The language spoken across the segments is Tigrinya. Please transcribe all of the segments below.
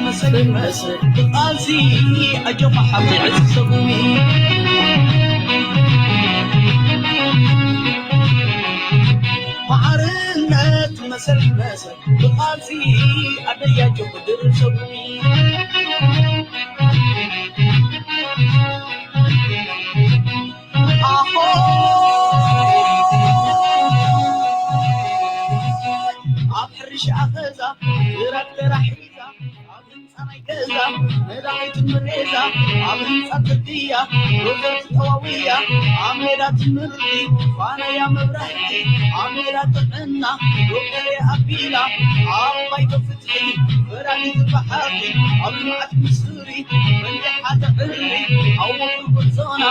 መሰል ይመስል ብቓልሲ ኣጆኻ ሓብቲ ዕጽ ሰጉሚ። ማዕርነት መሰል ይመስል ብቓልሲ ኣደይ ኣጆኺ ድርብ ሰጉሚ። ኣኾ ኣብ ሕርሻ ገዛ ግራት ተራሒ ኣብ ህንጻ ናይ ገዛ ነዳቒት ምሬዛ ኣብ ህንጻ ጽድያ ዶዘር ትጠዋውያ ኣብ ሜዳ ትምህርቲ ፋናያ መብራህቲ ኣብ ሜዳ ጥዕና ዶክተር ኣቢላ ኣብ ባይቶ ፍትሒ ፈራዲት ብሓቂ ኣብ ልምዓት ምስሪ መንደሓተ ዕሪ ኣብ ወፍሪ ጉዕዞና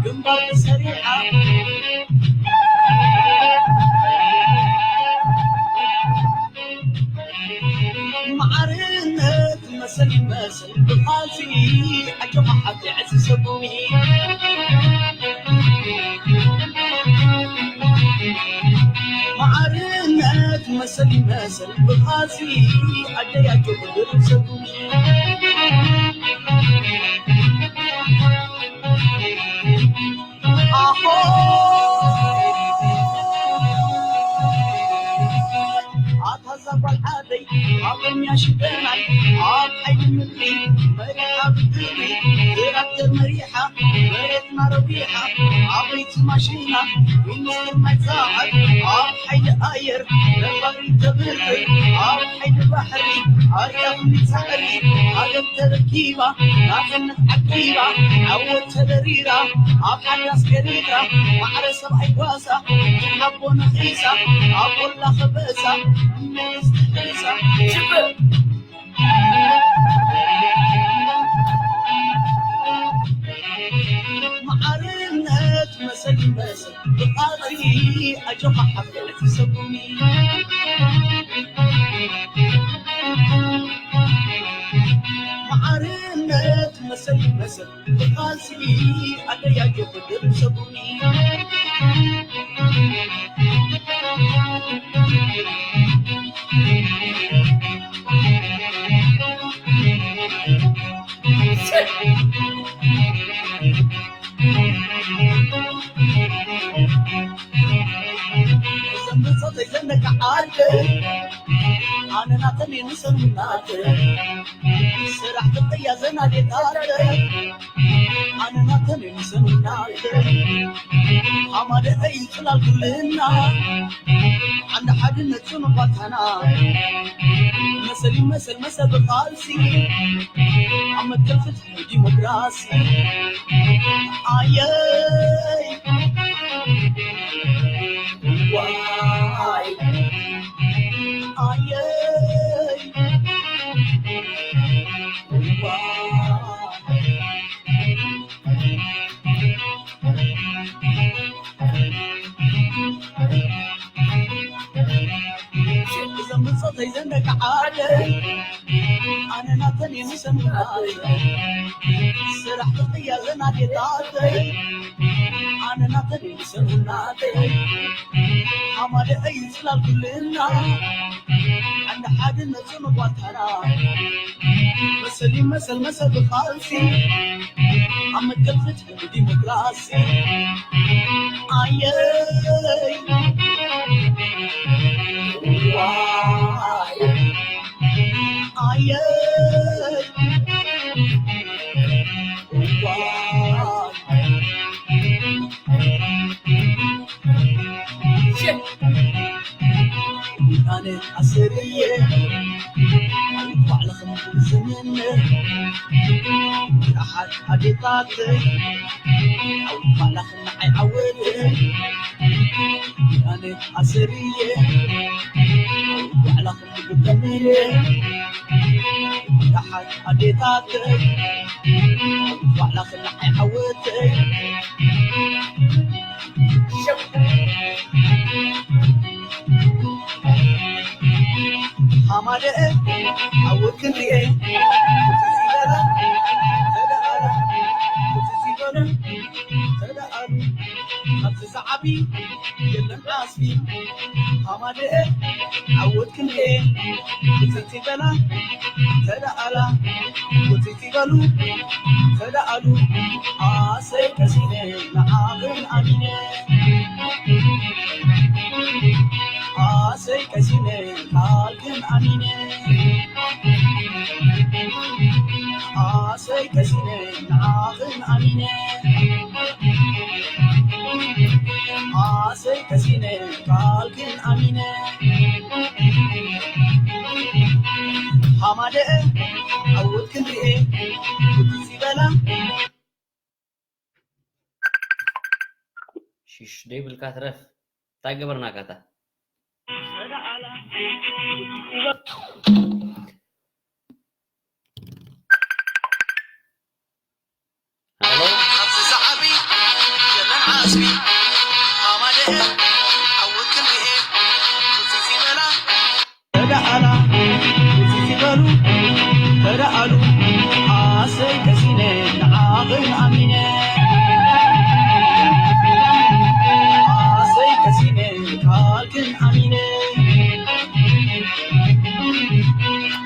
ግንባር ተሰሪዓ ማዕርነት መሰል ይመስል ብቓልሲ ኣጆኻ ሓብቲ ዕጽ ሰጉሚ። ማዕርነት መሰል ይመስል ብቓልሲ ኣደይ ኣጆኺ ድርብ ሰጉሚ። ኣኾ ኣታ እዛ ጓል ዓደይ ኣብ ቅድሚያ ሽደናይ ኣብ ሓይሊ ምድሪ መሪሓ ብግብሪ ትራክተር መሪሓ መሬትና ረዊሓ ዓበይቲ ማሽና ሚኒስትር ማይ ጸዓት ኣብ ሓይሊ ኣየር ነፋሪት ተብሪ ኣብ ሓይሊ ባሕሪ ኣርያ ኩሉ ጻዕሪ ሃገር ተረኪባ ናጽነት ዓቂባ ዓወት ተደሪራ ኣብ ሓዳስ ኤሪትራ ማዕረ ሰብኣይ ጓሳ ሓቦ ነኺሳ ኣብ ቆላ ከበሳ ሚኒስትር ሒዛ ሽብር ማዕርነት መሰል ይመስል ብቓልሲ ኣጆኻ ሓፍቲ ዕጽ ሰጉሚ። ማዕርነት መሰል ይመስል ብቓልሲ ኣደይ ኣጆኺ ድርብ ሰጉሚ። ዘንብጾ ዘይዘነግዓ ዓደይ ኣነ ናተን የንሰን ናተን ስራሕ ትቕያ ዘናዴታተይ ኣነ ናተን የንሰን ናተን ሓማደ እዩ ጽላል ኩልና ዓንዲ ሓድነት ጽኑ ባታና መሰል ይመሰል መሰል ብቓልሲ ኣብ መትከል ፍትሒ ዲሞክራሲ ኣየይ ዋይ ኣየይ ዋይ እዞም ብጾተይ ዘንደቃዓደ ኣነ ናተን የምሰሙናተይ ስራሕ ተኽያ ዘናዴታተይ ኣነ ናተን የምሰሙናተይ ሓማደ እዩ ጽላል ኩልና ዓንዲ ሓድነት ጽኑ ጓልታና መሰል ይመሰል መሰል ብቃልሲ ኣብ መትከል ፍትሒ ብዲሞክራሲ ኣየይ ዋይ ኣየይ ዋይ ኣነ ኣሰርየ ባዕልኽን ስምን ብርሓት ኣዴታት ባዕልኽን ንዓይ ዓወት ኣነ ኣሰርየ ባዕልኽን ብግብተምን ብርሓት ኣዴታት ባዕልኽን ንዓይ ዓወት ሓማደ ዓወት ክንርኤ ተደኣሉ ኣብዚ ዝዓቢ የለን ዓስቢ ሓማደ ዓወት ክንደየ ውፅቲ በላ ተደኣላ ውፅቲ በሉ ተደኣሉ ኣሰይ ቀሲነ ንዓኽን ኣሚነ ኣሰይ ቀሲነ ቃልክን ኣሚነ ኣሰይ ቀሲነ ንዓኽን ኣሚነ ኣሰይ ቀሲነ ቃልክን ኣሚነ ሃማደአ ዓወት ክንርኤ ውፅቲ በላ ሽሽ ደይብልካ ትረፍ እንታይ ገበርናካታ ተደኣላ ውፅቲ በሉ ተደኣሉ ኣሰይ ቀሲነ ንዓኽን ኣሚነ ኣሰይ ቀሲነ ቃልክን ኣሚነ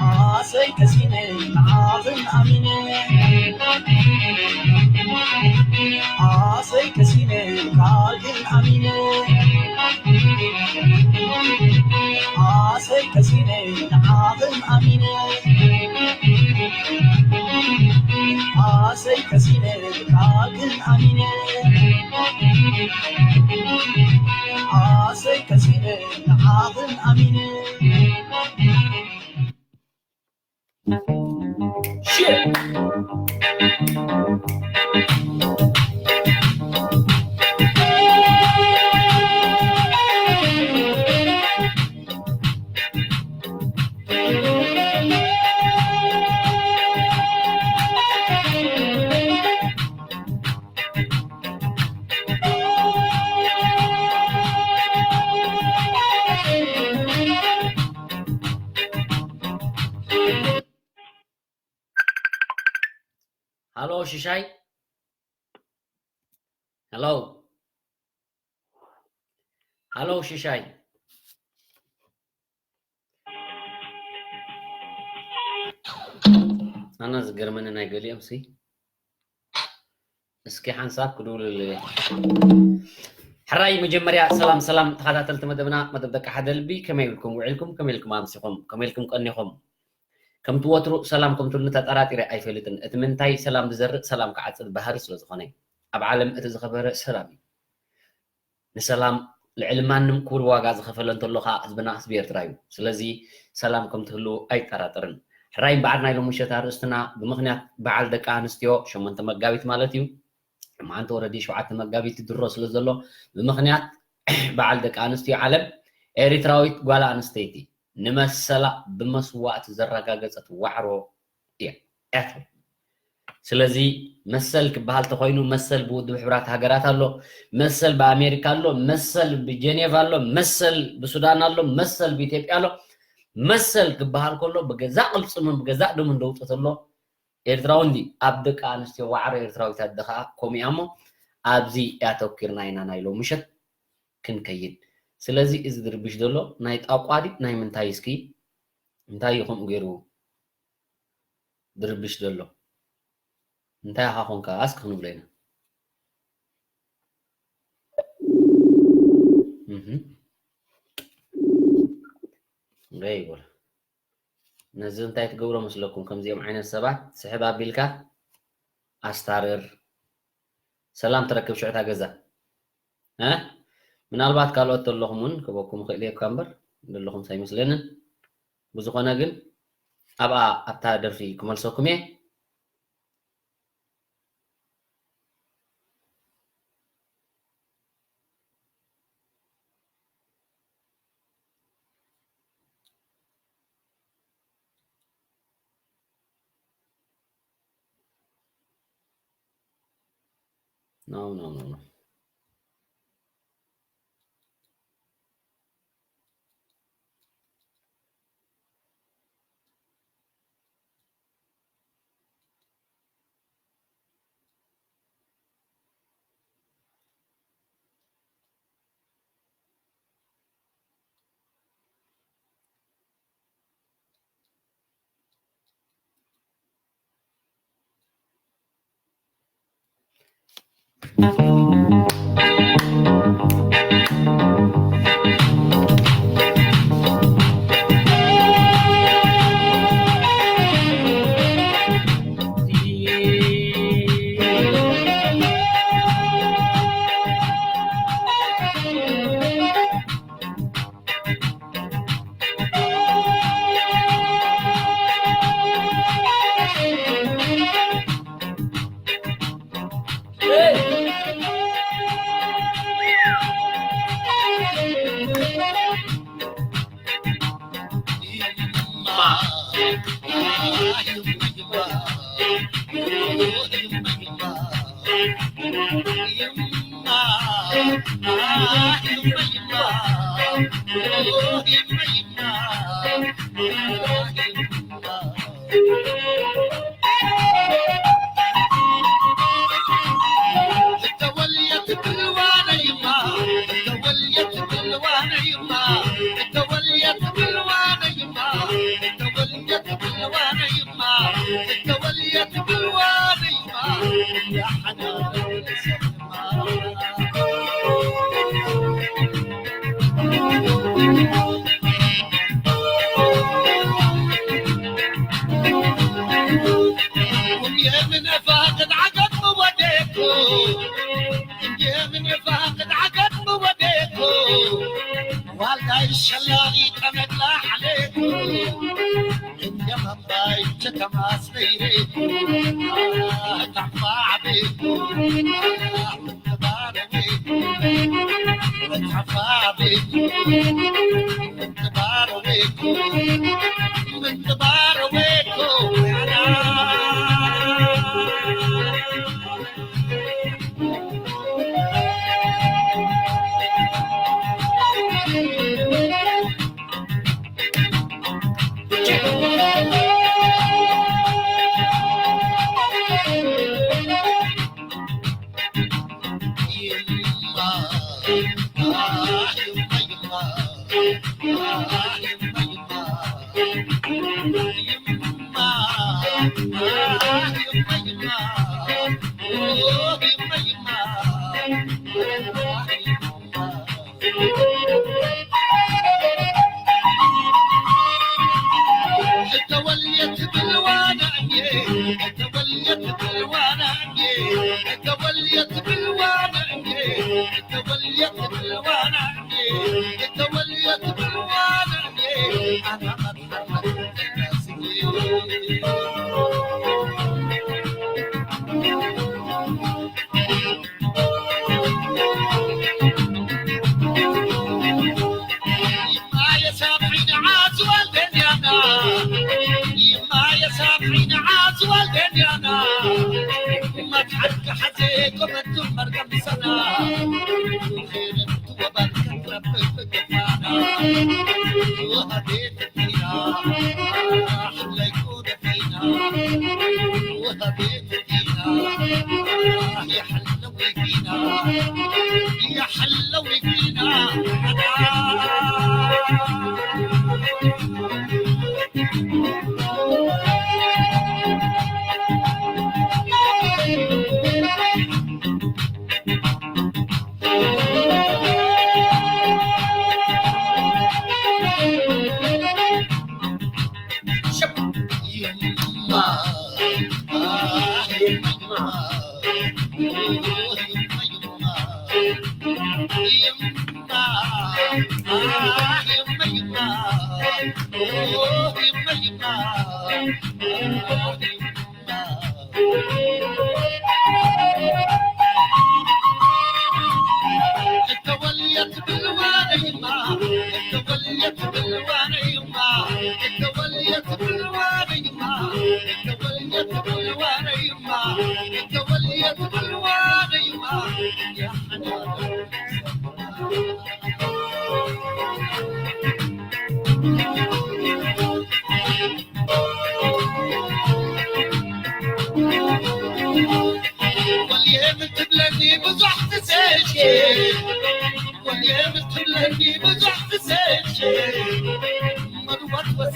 ኣሰይ ቀሲነ ንዓኽን ኣሚነ ኣሰይ ቀሲነ ቃልክን ኣሚነ ኣሰይ ቀሲነ ንዓኽን ኣሚነ ኣሰይ ቀሲነ ቃልክን ኣሚነ ኣሰይ ቀሲነ ንዓኽን ኣሚነ ሃሎ ሽሻይ ሃሎ ሃሎ ሽሻይ ኣና ዝገርመኒ ናይ ገሊኦም ሲ እስኪ ሓንሳብ ክድውልሉ ሕራይ መጀመርያ ሰላም ሰላም ተኸታተልቲ መደብና መደብ ደቂ ሓደ ልቢ ከመይ ኢልኩም ውዒልኩም ከመይ ኢልኩም ኣምሲኹም ከመይ ኢልኩም ቀኒኹም ከምቲ ወትሩ ሰላም ከምትብሉ ተጠራጢረ ኣይፈልጥን እቲ ምንታይ ሰላም ዝዘርእ ሰላም ክዓፅድ ባህሪ ስለ ዝኾነ ኣብ ዓለም እቲ ዝኸበረ ሰላም እዩ ንሰላም ልዕሊ ማንም ክቡር ዋጋ ዝኸፈለ እንተሎ ከዓ ህዝብና ህዝቢ ኤርትራ እዩ ስለዚ ሰላም ከም ትህልው ኣይጠራጠርን ሕራይ እምበዓር ናይ ሎሚ ምሸት ኣርእስትና ብምኽንያት በዓል ደቂ ኣንስትዮ ሸሞንተ መጋቢት ማለት እዩ ማዓንቲ ወረዲ ሸውዓተ መጋቢት ድሮ ስለ ዘሎ ብምኽንያት በዓል ደቂ ኣንስትዮ ዓለም ኤሪትራዊት ጓል ኣንስተይቲ ንመሰላ ብመስዋእቲ ዘረጋገጸት ዋዕሮ እያ እያ ትብል ስለዚ መሰል ክበሃል ተኮይኑ መሰል ብውድብ ሕብራት ሃገራት ኣሎ መሰል ብኣሜሪካ ኣሎ መሰል ብጀኔቭ ኣሎ መሰል ብሱዳን ኣሎ መሰል ብኢትዮጵያ ኣሎ መሰል ክበሃል ከሎ ብገዛእ ቅልፅምን ብገዛእ ደሙን ደውፅእ ተሎ ኤርትራዊ እንዲ ኣብ ደቂ ኣንስትዮ ዋዕሮ ኤርትራዊት ኣደ ከዓ ከምኡ እያ እሞ ኣብዚ ያተኪርና ኢና ናይ ሎሚ ምሸት ክንከይድ ስለዚ እዚ ድርብሽ ዘሎ ናይ ጣቋ ድዩ ናይ ምንታይ እስኪ እንታይ እዩ ከምኡ ገይሩ ድርብሽ ዘሎ እንታይ ኢኻ ኮንካ ኣስክ ክንብሎ ኢና ይበል ነዚ እንታይ ትገብሮ መስለኩም ከምዚኦም ዓይነት ሰባት ስሕብ ኣቢልካ ኣስታርር ሰላም ትረክብ ሽዕታ ገዛ ምናልባት ካልኦት ተለኹም እውን ክበኩም ክእል እየ እኳ እምበር ዘለኹም ኣይመስለንን ብዝኾነ ግን ኣብኣ ኣብታ ደርፊ ክመልሰኩም እየ No, no, no, no.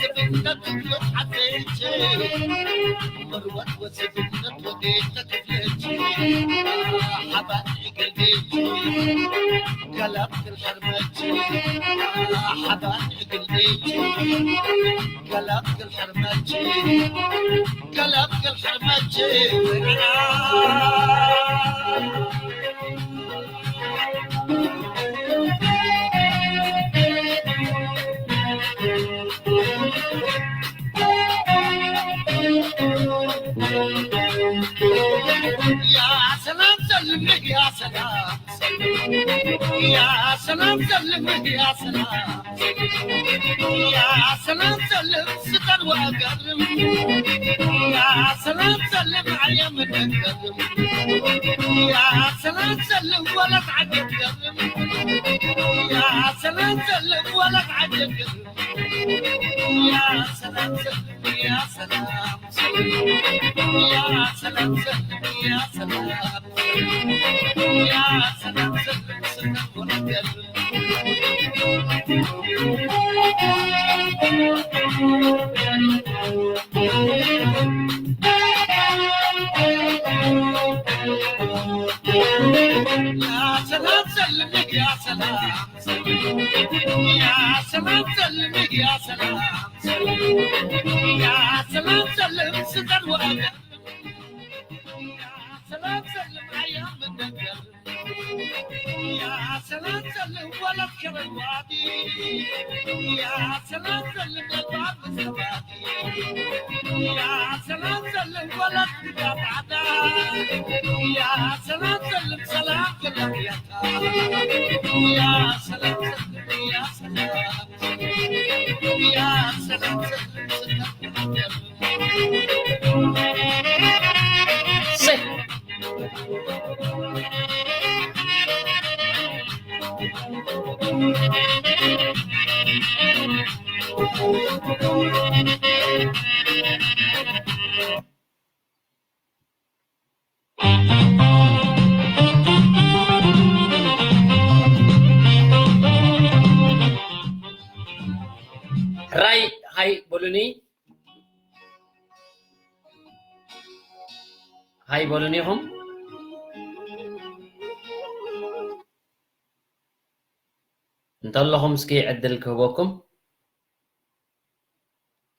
ስብነት ብሉት ዓበይቲ መርወት ወስብነት ወዴተ ክፍለች ሓባን እግርቤች ገላብ ክልሕርመች ሓባን እግርቤች ገላብ ክልሕርመች ገላብ ክልሕርመች يا سلام سلم يا سلام يا سلام سلم يا سلام يا سلام سلم ستر وأكرم يا سلام سلم عيا متكرم يا سلام سلم ولا تعجب كرم يا سلام سلم ولا تعجب كرم يا سلام سلم يا سلام سلم يا سلام سلم يا سلام يا سلام سلم سلم ولا كرم يا سلام سلم يا سلام يا سلام سلم يا سلام يا سلام سلم ستر وأكرم يا سلام سلم أيام النكر يا سلام سلم ولا بشر الوادي يا سلام سلم للباب السوادي يا سلام سلم ولا بتبعدا يا سلام سلم سلام كل يا سلام سلم يا سلام يا سلام سلم سلم سي ሕራይ ሃይ በሉኒ። ሃይ በሉኒ ኢኹም። እንተለኹም እስኪ ዕድል ክህበኩም።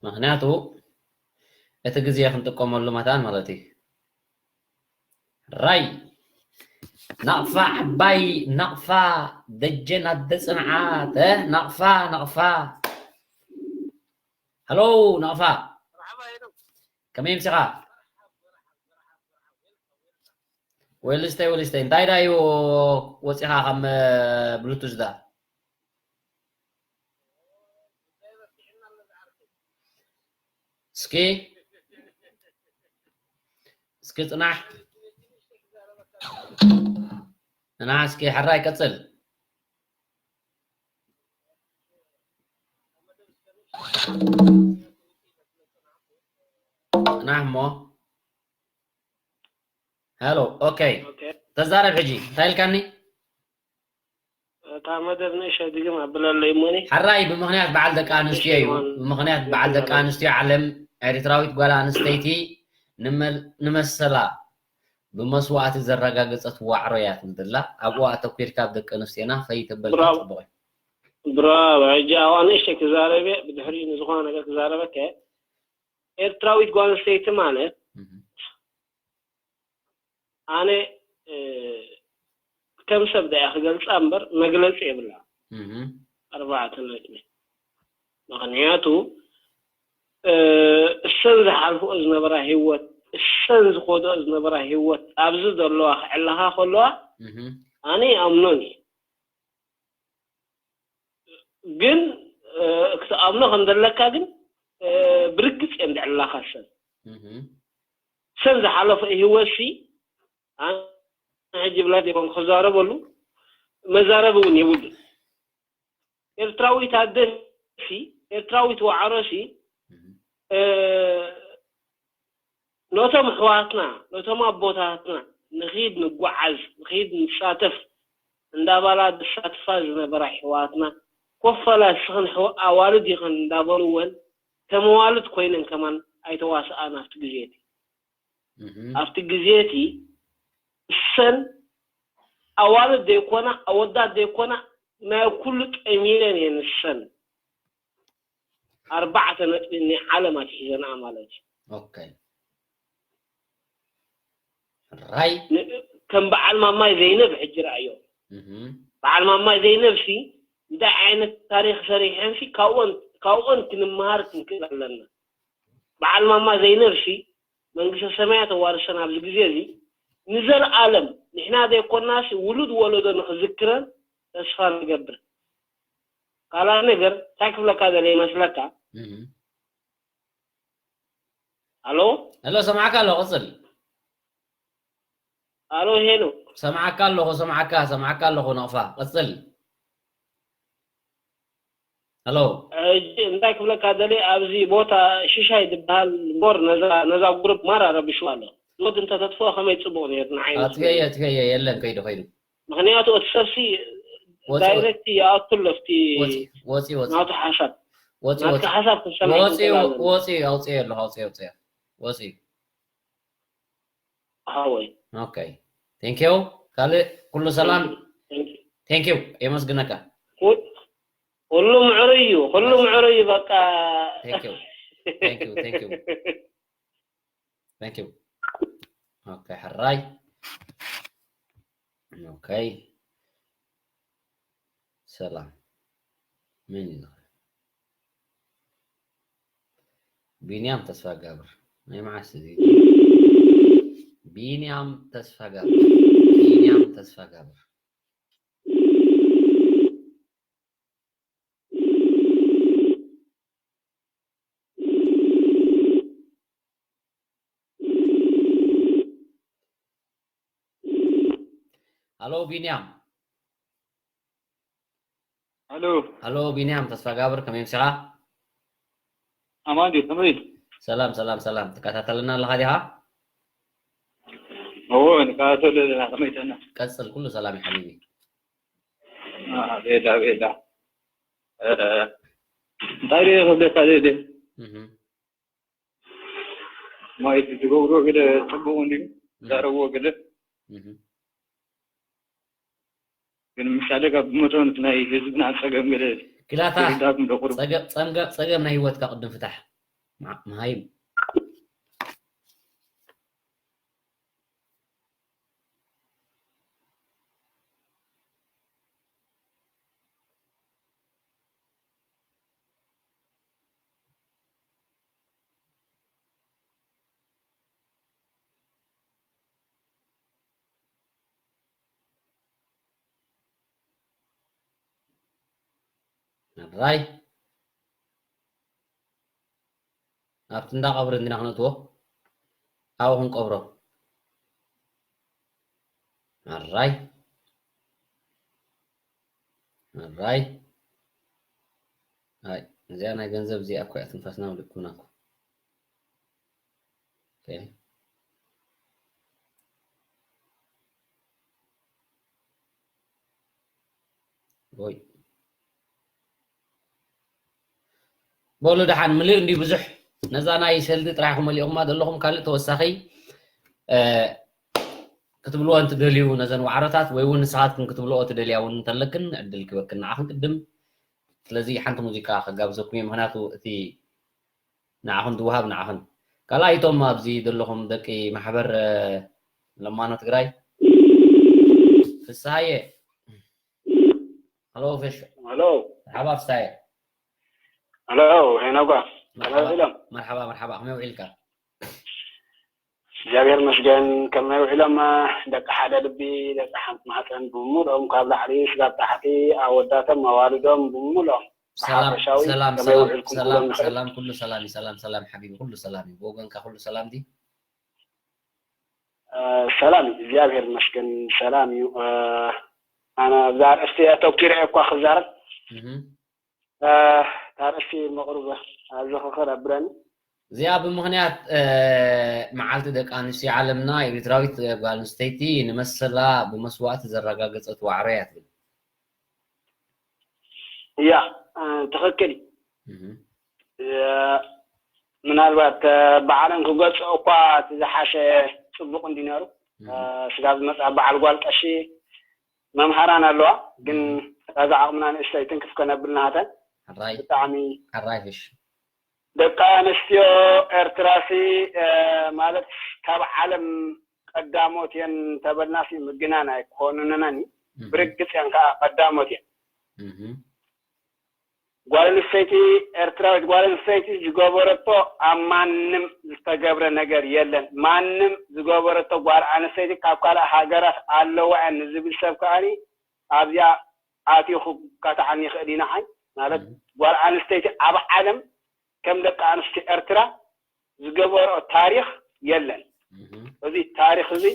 ምኽንያቱ እቲ ግዜ ክንጥቀመሉ መታን ማለት እዩ። ራይ ናቕፋ ዓባይ ናቕፋ ደጀን ኣደ ጽንዓት እ ናቕፋ ናቕፋ ሃሎ ናቕፋ ከመይ ምሲኻ? ወልስተይ ወልስተይ እንታይ ዳዩ ወፂኻ ከም ብሉቱዝ ዳ እስኪ እስኪ ፅናሕ ፅናሕ እስኪ ሕራይ ቀፅል ፅናሕ እሞ ሄሎ ኦኬ ተዛረብ ሕጂ እንታይ ኢልካኒ እታ መደብ ንእሸ ድግም ኣብለለይ እሞኒ ሓራይ ብምኽንያት በዓል ደቂ ኣንስትዮ እዩ ብምኽንያት በዓል ደቂ ኣንስትዮ ዓለም ኤርትራዊት ጓል ኣንስተይቲ ንመሰላ ብመስዋእቲ ዘረጋገፀት ዋዕሮ እያ ትብል ዘላ ኣብኡ ኣተኲርካ ኣብ ደቂ ኣንስትዮና ፈይተበልካ ፅቡቕ እዩ ብራቮ ሕጂ ኣብኣ ንእሽተ ክዛረብ እየ ብድሕሪኡ ንዝኾነ ነገር ክዛረበከ ኤርትራዊት ጓል ኣንስተይቲ ማለት ኣነ ከም ሰብ ዳያ ክገልፃ እምበር መግለፂ የብላ ኣርባዕተ ነጥቢ ምክንያቱ እሰን ዝሓልፍኦ ዝነበራ ህወት እሰን ዝኮድኦ ዝነበራ ህወት ኣብዚ ዘለዋ ክዕለኻ ከለዋ ኣነ ይኣምኖን እዩ ግን ክትኣምኖ ከም ዘለካ ግን ብርግፅ እዮም ዘዕልላካ ሰብ ሰብ ዝሓለፎ ህይወት ሲ ሕጂ ብላት ይኮን ክዛረበሉ መዛረቢ እውን የብሉን ኤርትራዊት ኣደ ሲ ኤርትራዊት ዋዕሮ ሲ ነቶም ኣሕዋትና ነቶም ኣቦታትና ንኺድ ንጓዓዝ ንኺድ ንሳተፍ እንዳባላ ዝሳትፋ ዝነበራ ኣሕዋትና ኮፈላ እስኽን ኣዋልድ ኢኽን እንዳበልወን ከም ኣዋልድ ኮይነን ከማን ኣይተዋስኣን ኣብቲ ግዜ እቲ። ኣብቲ ግዜ እቲ እሰን ኣዋልድ ዘይኮና፣ ኣወዳት ዘይኮና፣ ናይ ኩሉ ጠሚረን እየን እሰን። ኣርባዕተ ነጥቢ ናይ ዓለም ኣትሒዘንኣ ማለት እዩ። ኦኬ። ራይ ከም በዓል ማማይ ዘይነብ ሕጂ ረኣዮ። በዓል ማማይ ዘይነብ ሲ እንታይ ዓይነት ታሪኽ ሰሪሐን ሲ ካብኦን ክንመሃር ክንክእል ኣለና። በዓል ማማ ዘይነብ ሲ መንግስተ ሰማያት ኣዋርሰን ኣብዚ ግዜ እዚ ንዘለኣለም ንሕና ዘይኮናስ ውሉድ ወለዶ ንኽዝክረን ተስፋ ንገብር። ካልኣይ ነገር እንታይ ክብለካ ደለ ይመስለካ? ኣሎ ኣሎ ሰማዕካ ኣሎ ቅፅል ኣሎ ሄኖ ሰማዕካ ኣለኹ ሰማዕካ ሰማዕካ ኣለኹ ነቕፋ ቅፅል ኣሎ ሕጂ እንታይ ክብለካ ደለ ኣብዚ ቦታ ሽሻይ ዝበሃል ሞር ነዛ ጉሩፕ ማራ ረቢሹ ኣሎ ሎድ እንተተጥፍኦ ከመይ ፅቡቅ ነይሩ ንዓይ ኣትከየ ኣትከየ የለን ከይዱ ከይዱ ምክንያቱ እቲ ሰብሲ ዳይሬክት ይኣቱ ኣሎ እቲ ወፂ ወፂ ናቱ ሓሳብ ወፂ ናትካ ወፂ ሓሳብ ክንሰምዕ ወፂ ክንክእል ኣለና። ወፂ ኣውፅየ ኣለኹ ኣውፅየ ኣውፅየ ወፂ ሓወይ ኦኬ ቴንኪዩ ካልእ ኩሉ ሰላም ቴንኪዩ የመስግነካ ኩሉ ምዕሩይ እዩ ኩሉ ምዕሩይ እዩ በቃ ቴንኪዩ ቴንኪዩ ቴንኪዩ ቴንኪዩ ኦኬ ሕራይ ኦኬ ሰላም ምን እዩ ቢንያም ተስፋጋብር ናይ መዓስ እዚ ቢንያም ተስፋጋብር ቢንያም ተስፋጋብር ሃሎ ቢንያም ሃሎ ሃሎ ቢንያም ተስፋጋብር ከመይ ምሲኻ ኣማን ድዩ ከመይ ሰላም ሰላም ሰላም ትከታተለና ኣለኻ ዲኻ እዎ ንከታተል ኣለና ከመይ ተና ቀፅል ኩሉ ሰላም ሓቢቢ ቤላ ቤላ እንታይ ድየ ክብለካ ደደ ማለት ዝገብርዎ ገለ ፅቡቅ እንድዩ ዝዛረብዎ ገለ ግን ምሳሌ ካብ ብመጠኑ ናይ ህዝብና ፀገም ገለ ግላታ ጸገም ናይ ህይወትካ ቅድም ፍታሕ መሃይም ራይ ኣብቲ እንዳ ቀብሪ እንዲና ክነእትዎ ኣብኡ ክንቀብሮ ኣራይ ኣራይ ኣይ እዚኣ ናይ ገንዘብ እዚኣ እኮ እያ ትንፋስና ውልቅኩና እኮ ወይ በሉ ደሓን ምልእ እንዲ ብዙሕ ነዛ ናይ ሰልዲ ጥራሕ ክመሊኦማ ዘለኹም ካልእ ተወሳኺ ክትብልዎ እንትደልዩ ነዘን ዋዕሮታት ወይ እውን ንስኻትክን ክትብልኦ ትደልያ እውን እንተለክን ዕድል ክበክን ንዓኽን ቅድም ስለዚ ሓንቲ ሙዚቃ ከጋብዘኩም እየ ምክንያቱ እቲ ንዓኹም ዝወሃብ ንዓኽን ካልኣይ እቶም ኣብዚ ዘለኹም ደቂ ማሕበር ለማኖ ትግራይ ፍስሃየ ሄሎ ፌሽ ሄሎ መርሓባ ፍስሃየ ሄሎ ሄኖጋ ከመይ ውዒሎም መርሓባ መርሓባ ከመይ ውዒልካ እግዚኣብሔር መስገን ከመይ ውዒሎም ደቂ ሓደ ልቢ ደቂ ሓንቲ ማህፀን ብምሉኦም ካብ ላዕሊ ስጋብ ታሕቲ ኣወዳቶም ኣዋልዶም ብምሉኦም ብሓፈሻዊ ከመይ ውዒልኩም ክብሎም ንኽእል ሰላም ኩሉ ሰላም እዩ ሰላም ሰላም ሓቢቢ ኩሉ ሰላም እዩ ብወገንካ ኩሉ ሰላም ድዩ ሰላም እዩ እግዚኣብሔር ይመስገን ሰላም እዩ ኣነ ኣብዛ ኣርእስቲ ኣተኪረ እኳ ክዛረብ እታ ኣርእስቲ መቕርበ ኣብዚ ክኽር ኣብረኒ እዚኣ ብምኽንያት መዓልቲ ደቂ ኣንስትዮ ዓለምና ኤሪትራዊት ጓል ኣንስተይቲ ንመሰላ ብመስዋእቲ ዘረጋገፀት ዋዕሮ እያ ትብል እያ ትኽክል እዩ ምናልባት ባዕለን ክገጽኦ እኳ እቲ ዝሓሸ ጽቡቕ እንዲ ነሩ። ስጋብ ዝመጽኣ በዓል ጓል ቀሺ መምሃራን ኣለዋ፣ ግን እዛ ዓቕምና ንእሽተይ ትንክፍ ከነብል ናተን። ሕራይ ብጣዕሚ ሕራይ ፍሽ ደቂ ኣንስትዮ ኤርትራሲ ማለት ካብ ዓለም ቀዳሞት እየን ተበልናሲ ምግናን ኣይኮኑንናኒ። ብርግጽ እየን ከዓ ቀዳሞት እየን። ጓል ኣንስተይቲ ኤርትራዊት ጓል ኣንስተይቲ ዝገበረቶ ኣብ ማንም ዝተገብረ ነገር የለን። ማንም ዝገበረቶ ጓል ኣንስተይቲ ካብ ካልእ ሃገራት ኣለዋ እየን ንዝብል ሰብ ከኣኒ ኣብዚኣ ኣትዩ ክካትዓኒ ይኽእል እዩ። ንዓይ ማለት ጓል ኣንስተይቲ ኣብ ዓለም ከም ደቂ ኣንስትዮ ኤርትራ ዝገበርኦ ታሪኽ የለን። እዚ ታሪኽ እዚ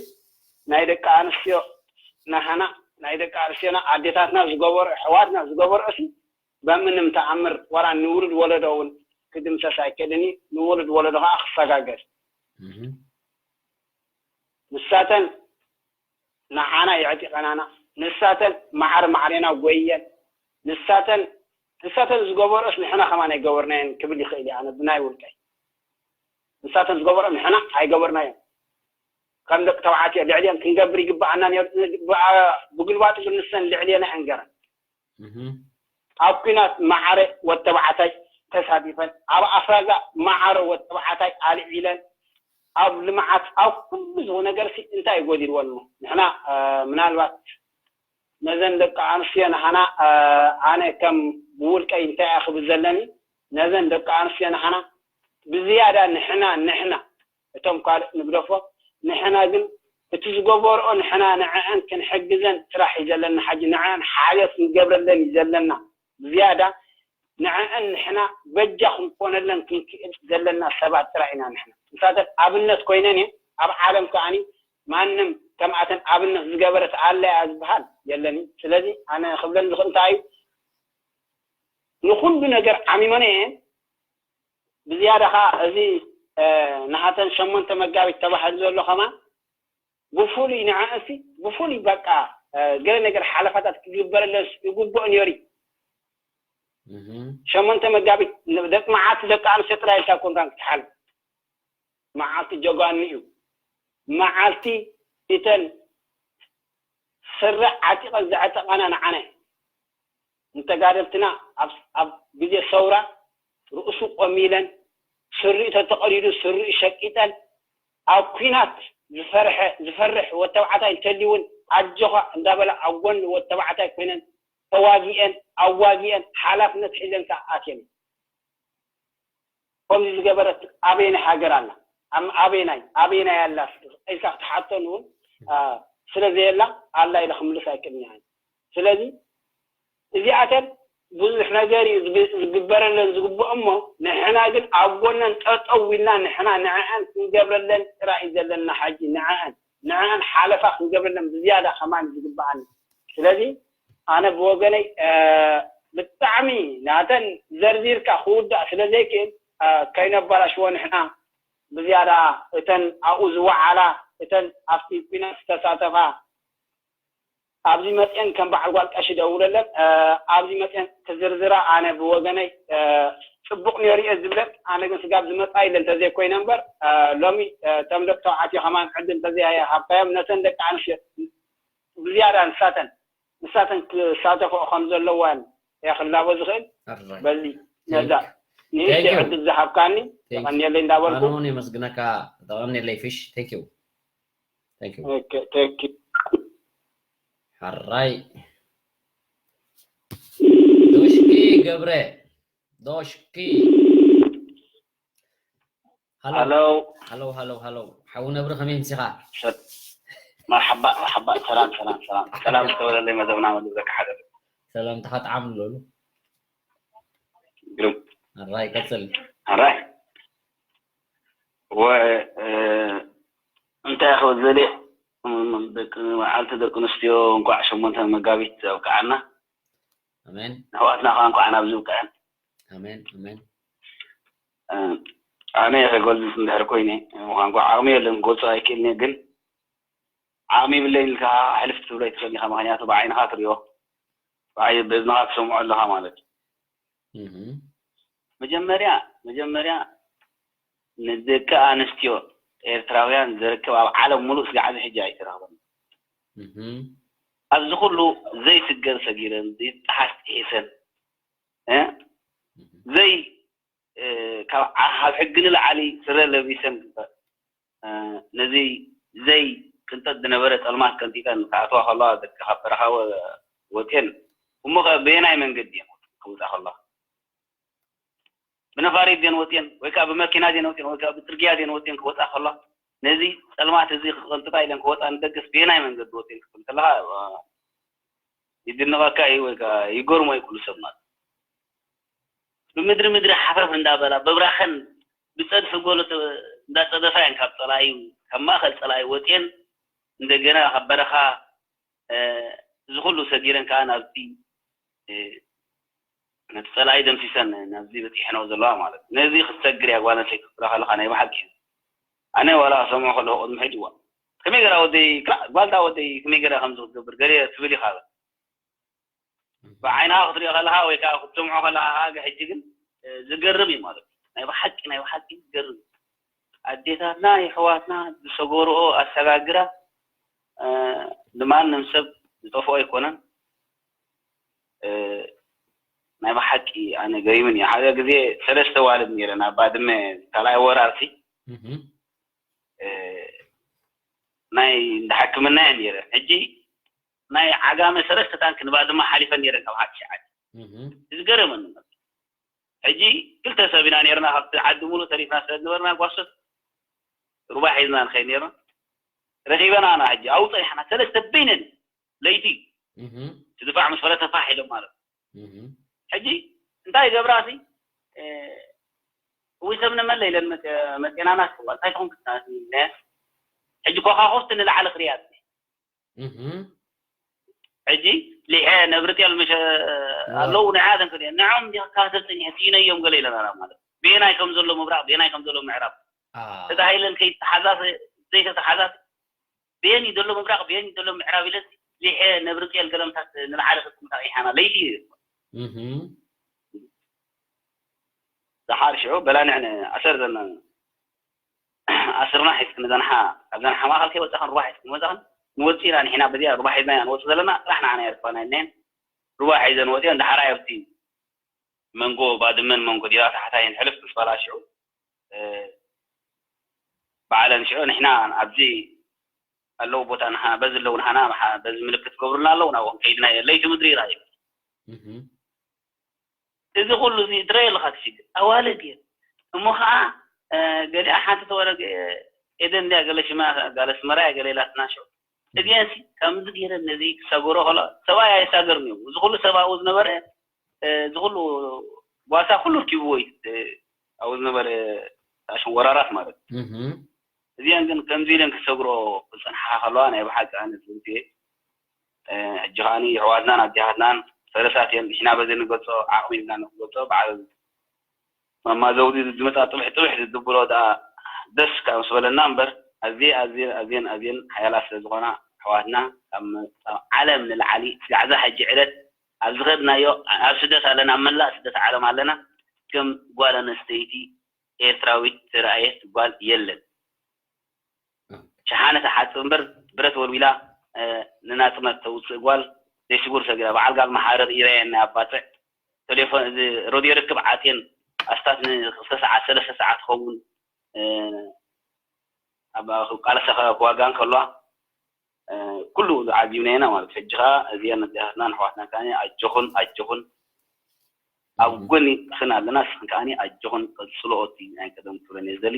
ናይ ደቂ ኣንስትዮ ናህና ናይ ደቂ ኣንስትዮና ኣዴታትና ዝገበርኦ ኣሕዋትና ዝገበርኦ ሲ በምንም ተኣምር ዋላ ንውሉድ ወለዶ እውን ክድምሰስ ኣይክእልን እዩ። ንውሉድ ወለዶ ከዓ ክሰጋገር ንሳተን ንዓና የዕጢቐናና። ንሳተን ማዕረ ማዕሬና ጎየን ንሳተን ንሳተን ዝገበርኦስ ንሕና ከማን ኣይገበርናየን ክብል ይኽእል እየ ኣነ ብናይ ውልቀይ። ንሳተን ዝገበርኦ ንሕና ኣይገበርናዮን። ከም ደቂ ተባዕትዮ ልዕሊአን ክንገብር ይግባኣና ነይሩ። ብግልባጡ ግን ንሰን ልዕሊአና እየን ገረን። ኣብ ኲናት ማዕረ ወተባዕታይ ተሳቲፈን፣ ኣብ ኣፍራዛ ማዕረ ወተባዕታይ ኣልዒለን፣ ኣብ ልምዓት ኣብ ኩሉ ዝኹ ነገር ሲ እንታይ ጎዲልወን እሞ ንሕና ምናልባት ነዘን ደቂ ኣንስትዮ ንሓና ኣነ ከም ብውልቀይ እንታይ እየ ክብል ዘለኒ ነዘን ደቂ ኣንስትዮ ንሓና ብዝያዳ ንሕና ንሕና እቶም ካልእ ንግደፎ ንሕና ግን እቲ ዝገበርኦ ንሕና ንዐአን ክንሕግዘን ስራሕ እዩ ዘለና። ሓጂ ንዐአን ሓገዝ ክንገብረለን እዩ ዘለና። ብዝያዳ ንዐአን ንሕና በጃ ክንኮነለን ክንክእል ዘለና ሰባት ጥራይ ኢና። ንሕና ንሳተን ኣብነት ኮይነን እየን። ኣብ ዓለም ከኣኒ ማንም ከምኣተን ኣብነት ዝገበረት ኣለያ ዝበሃል የለን እዩ። ስለዚ ኣነ ክብለን ዝኽእል እንታይ እዩ ንኹሉ ነገር ዓሚመን እየን። ብዝያዳ ከዓ እዚ ናሃተን ሸሞንተ መጋቢት ተባሂሉ ዘሎ ከማን ብፍሉይ ንዐእሲ ብፍሉይ በቃ ገለ ነገር ሓለፋታት ክግበረለስ ይግብኦ ነይሩ። ሸሞንተ መጋቢት ደቂ መዓልቲ ደቂ ኣንስትዮ ጥራይ ኢልካ ኮንካን ክትሓልፍ መዓልቲ ጀጋኑ እዩ። መዓልቲ እተን ስረ ዓጢቐን ዘዕጠቓና ንዓና ንተጋደልትና ኣብ ግዜ ሰውራ ርእሱ ቆሚለን ስሪኡ ተተቐዲዱ ስሪኡ ሸቂጠን ኣብ ኲናት ዝፈርሐ ዝፈርሕ ወተባዕታይ እንተልዩ እውን ኣጆኻ እንዳበላ ኣብ ጎኒ ወተባዕታይ ኮይነን ተዋጊኤን ኣዋጊኤን ሓላፍነት ሒዘን ከዓ ኣትየን። ከምዚ ዝገበረት ኣበየናይ ሃገር ኣላ? ኣበየናይ ኣበየናይ ኣላ ኢልካ ክትሓተን እውን ስለ ዘየላ ኣላ ኢለ ክምልስ ኣይክእልን እየ። ስለዚ እዚኣተን ብዙሕ ነገር እዩ ዝግበረለን ዝግብኦ እሞ ንሕና ግን ኣብ ጎነን ጠጠው ኢልና ንሕና ንዐአን ክንገብረለን ጥራይ እዩ ዘለና። ሓጂ ንዐአን ንዐአን ሓለፋ ክንገብረለን ብዝያዳ ከማን ዝግብኣኒ። ስለዚ ኣነ ብወገነይ ብጣዕሚ ናተን ዘርዚርካ ክውዳእ ስለ ዘይክእል ከይነባላሽዎ ንሕና ብዝያዳ እተን ኣብኡ ዝወዓላ እተን ኣብቲ ኲናት ዝተሳተፋ ኣብዚ መፅአን ከም በዓል ጓል ቀሺ ደውለለን ኣብዚ መፅአን ክዝርዝራ ኣነ ብወገነይ ፅቡቕ ነይሩ እየ ዝብለን። ኣነ ግን ስጋብ ዝመፃ ኢለ እንተዘይኮይነ እምበር ሎሚ እቶም ደቂ ተባዕትዮ ከማን ዕድል እንተዘይሃብካዮም ነተን ደቂ ኣንስትዮ ብዝያዳ ንሳተን ንሳተን ክሳተፍኦ ከም ዘለወን እየ ክላቦ ዝኽእል። በዚ ነዛ ንእሽተይ ዕድል ዝሃብካኒ የቐንየለይ እንዳበልኩ ኣነ እውን የመስግነካ። ተቐንየለይ ፊሽ። Thank you። Thank you። ሕራይ ዶሽኪ ገብረ ዶሽኪ። ሃሎ ሃሎ ሃሎ ሃሎ። ሓው ነብሪ ከመይ ምሲኻ? መርሓባ መርሓባ። ሰላም ሰላም ሰላም ሰላም። ዝተወለለይ መደብና መደብ ዘካሓደ ሰላምታኻ ጣዕም ኣለሉ። ግሩም። ኣራይ ቀጽል። ኣራይ ወ እንታይ ክብል ዘለ ደቂ መዓልቲ ደቂ ኣንስትዮ እንኳዕ ሸሞንተ መጋቢት ኣብቅዓና። ኣሜን ኣሕዋትና ከዓ እንኳዕ ናብዚ ብቅዐን። ኣሜን ኣሜን። ኣነ ከገልፅ እንድሕር ኮይነ ምኳን እንኳ ዓቕሚ የለን ክገልፆ ኣይክእልን እየ፣ ግን ዓቕሚ ይብለይን ኢልካ ሕልፍ ክትብሎ ኣይትኽእልን ኢኻ። ምክንያቱ ብዓይንኻ ትሪኦ ብኣይ- ብእዝንኻ ትሰምዖ ኣለኻ ማለት እዩ። እህ መጀመርያ መጀመርያ ንደቂ ኣንስትዮ ኤርትራውያን ዘርክብ ኣብ ዓለም ሙሉእ ስጋዕ ሕጂ ኣይተረኽበን። ኣብዚ ኩሉ ዘይስገር ሰጊረን፣ ዘይጠሓስ ጥሒሰን፣ እ? ዘይ ካብ ሕጊ ንላዕሊ ስረ ለቢሰን ነዚ ዘይ ቅንጠጥ ዝነበረ ጸልማት ቀንጢጠን ክኣትዋ ከለዋ፣ ደቂ ካብ በረኻ ወ- ወጽየን፣ እሞ ኸ በየናይ መንገዲ እየን ክወጻ ከለዋ? ብነፋሪት ድየን ወጽየን ወይ ከዓ ብመኪና ድየን ወጽየን ወይ ከዓ ብጽርግያ ድየን ወጽየን ክወጻ ከለዋ፣ ነዚ ጸልማት እዚ ክቐንጥጣ ኢለን ክወጻ ንደገስ በየናይ መንገዲ ወጽየን ክትብል ከለኻ፣ ይድንቐካ እዩ ወይ ከዓ ይገርሞ እዩ ኩሉ ሰብ ማለት። ብምድሪ ምድሪ ሓፈፍ እንዳበላ፣ በብራኸን ብጸድፊ ጎሎ እንዳጸደፋ እየን ካብ ጸላኢ፣ ካብ ማእኸል ጸላኢ ወጽየን፣ እንደገና ካብ በረኻ እዚ ኩሉ ሰጊረን ከዓ ናብቲ ነቲ ጸላኢ ደምሲሰን ናብዚ በጺሐን ዘለዋ ማለት እዩ። ነዚ ክትሰግር እያ ጓል ኣንስተይቲ ክትብላ ከለኻ ናይ ብሓቂ እዩ። ኣነ ዋላ ክሰምዖ ከለኹ ቅድሚ ሕጂ እዋ ከመይ ገራ ወደይ ክላ ጓልታ ወደይ ከመይ ገራ ከምዚ ክትገብር ገለ ትብል ኢኻ። ብዓይንኻ ክትሪኦ ከለኻ ወይ ከዓ ክትሰምዖ ከለኻ ከዓ ሕጂ ግን ዝገርም እዩ ማለት እዩ። ናይ ብሓቂ ናይ ብሓቂ ዝገርም እዩ። ኣዴታትና የሕዋትና ዝሰገርኦ ኣሰጋግራ ንማንም ሰብ ዝጠፍኦ ኣይኮነን። ናይ ብሓቂ ኣነ ገሪሙኒ ሓደ ግዜ ሰለስተ ዋልድ ነይረን ኣብ ባድመ ካልኣይ ወራርሲ ናይ እንዳ ሕክምና እየን ነይረን። ሕጂ ናይ ዓጋመ ሰለስተ ታንክ ንባድመ ሓሊፈን ነይረን ካብ ሓድሽ ዓዲ ዝገረመኒ ሕጂ ክልተ ሰብ ኢና ነይርና ካብቲ ዓዲ ሙሉእ ተሪፍና ስለ ዝነበርና ጓሶት ሩባ ሒዝና ንኸይድ ነይርና ረኺበናና ሕጂ ኣብኡ ፀኒሕና ሰለስተ በይነን ለይቲ ትድፋዕ ምስ ፈለተ ፋሕ ኢሎም ማለት ሕጂ እንታይ ገብራ ሲ እዊ ሰብ ንመለ ኢለን መጤናና ክዋ እንታይ ትኾን ክትናት ሕጂ ኮኻኮስቲ ንላዕሊ ክሪያ ሕጂ ሊሐ ነብርጥዮል ምሸ ኣለዉ ንዓተን ክሪአ ንዖም እንዲ ክካተል ፀኒሐ ስኢነዮም ገለ ኢለና ማለት ብየናይ ከም ዘሎ ምብራቕ ብየናይ ከም ዘሎ ምዕራብ ተታሂለን ከይተሓዛሰ ዘይተተሓዛሰ ብየን እዩ ዘሎ ምብራቕ ብየን እዩ ዘሎ ምዕራብ ኢለን ሊሐ ነብርጥዮል ገለምታት ንላዕሊ ክጥምታ ይሓና ለይቲ እዩ ዝሓር ሽዑ በላንዕ ኣሰር ዘና ኣስርና ሒዝክን ዘንሓ ካብ ዘንሓ ማእኸል ከይወፃኽን ሩባ ሒዝክን ወፃኽን ንወፂና ንሕና በዚኣ ሩባ ሒዝና ኢና ንወፅእ ዘለና ጥራሕ ንዓና የርክባና የለን ሩባ ሒዘን ወፂኦን ዳሓራ ኣብቲ መንጎ ባድመን መንጎ ዲራ ታሕታይን ሕልፍ ምስ በላ ሽዑ ባዕለን ሽዑ ንሕና ኣብዚ ኣለዉ ቦታ ንሓና በዚ ኣለዉ ንሓና በዚ ምልክት ገብሩልና ኣለዉ ናብኦም ከይድና ለይቲ ምድሪ ይራ ይብል እዚ ኩሉ እዚ ትረየ ኣለኻ ትሽግር ኣዋልድ እየን እሞ ከዓ ገሊኣ ሓንቲ ተወረ ኤደን እንዲያ ገለ ሽማ ጋለ ስመራ እያ ገለ ኢላትና ሽዑ እዚአን ሲ ከምዚ ገይረን ነዚ ክሳገሮ ከሎ ሰብኣይ ኣይሳገርን እዩ እዚ ኩሉ ሰብ ኣብኡ ዝነበረ እዚ ኩሉ ጓሳ ኩሉ ርኪብዎ እዩ ኣብኡ ዝነበረ ታሽን ወራራት ማለት እዩ እዚአን ግን ከምዚ ኢለን ክሰግሮ ክፀንሓ ከለዋ ናይ ብሓቂ ኣነ ዝብልቲ ሕጂ ከዓኒ የሕዋትናን ኣዴታትናን ፈረሳት እየን ንሕና በዚ ንገልፆ ዓቕሚ ኢልና ንገልፆ በዓል ማማ ዘውዲ ዝመፃ ጥብሕ ጥብሕ ዝድብሎ ደኣ ደስ ካብ ምስ በለና እምበር ኣዝየ ኣዝየን ኣዝየን ኣዝየን ሓያላት ስለ ዝኾና ኣሕዋትና ካብ መፃ ዓለም ንላዕሊ ስጋዕ እዛ ሕጂ ዕለት ኣብ ዝኸድናዮ ኣብ ስደት ኣለና ኣብ መላእ ስደት ዓለም ኣለና ከም ጓል ኣነስተይቲ ኤርትራዊት ዝተረኣየት ጓል የለን። ሸሓነ ትሓጽብ እምበር ብረት ወልዊላ ንናጽነት ተውጽእ ጓል ዘይስጉር ሰጊራ በዓል ጋል መሓረር ኢረየን ናይ ኣባጽዕ ቴሌፎን እዚ ሮድዮ ርክብ ዓጽየን ኣስታት ንክልተ ሰዓት ሰለስተ ሰዓት ክኸውን ኣብ ቃልሳ ክዋጋ እንከለዋ ኩሉ ዓዚብና ኢና ማለት ሕጂ ከዓ እዚአን ኣዴታትና ኣሕዋትና ከዓ ኣጆኹን ኣጆኹን ኣብ ጎኒ ስን ኣለና ስን ከዓ ኣጆኹን ቀፅሎ ኦቲ ናይ ቀደም ክብለን እየ ዝደሊ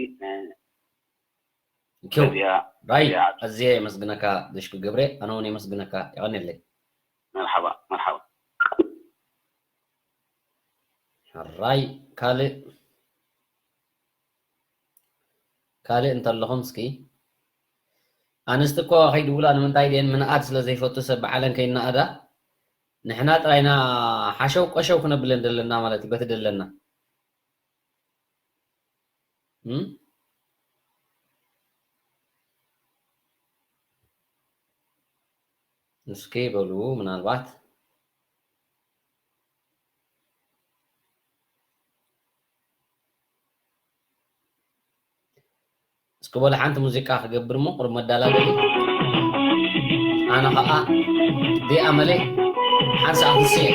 ራይ ኣዝየ የመስግነካ ደሽኩ ገብረ ኣነ እውን የመስግነካ የቐንየለይ መርሓባ መርሓባ ራይ ካልእ ካልእ እንተለኹም እስኪ ኣንስቲ እኮ ከይድውላ ንምንታይ ድየን ምንኣድ ስለ ዘይፈቱ ሰብ በዓለን ከይነኣዳ ንሕና ጥራይና ሓሸው ቆሸው ክነብለን ዘለና ማለት እዩ በቲ ደለና እስኪ በሉ ምናልባት ክበሎ ሓንቲ ሙዚቃ ክገብር እሞ ቁሩብ መዳላደሊ። ኣነ ኸዓ ዲኣ መለ ሓንሳእ ክስየ።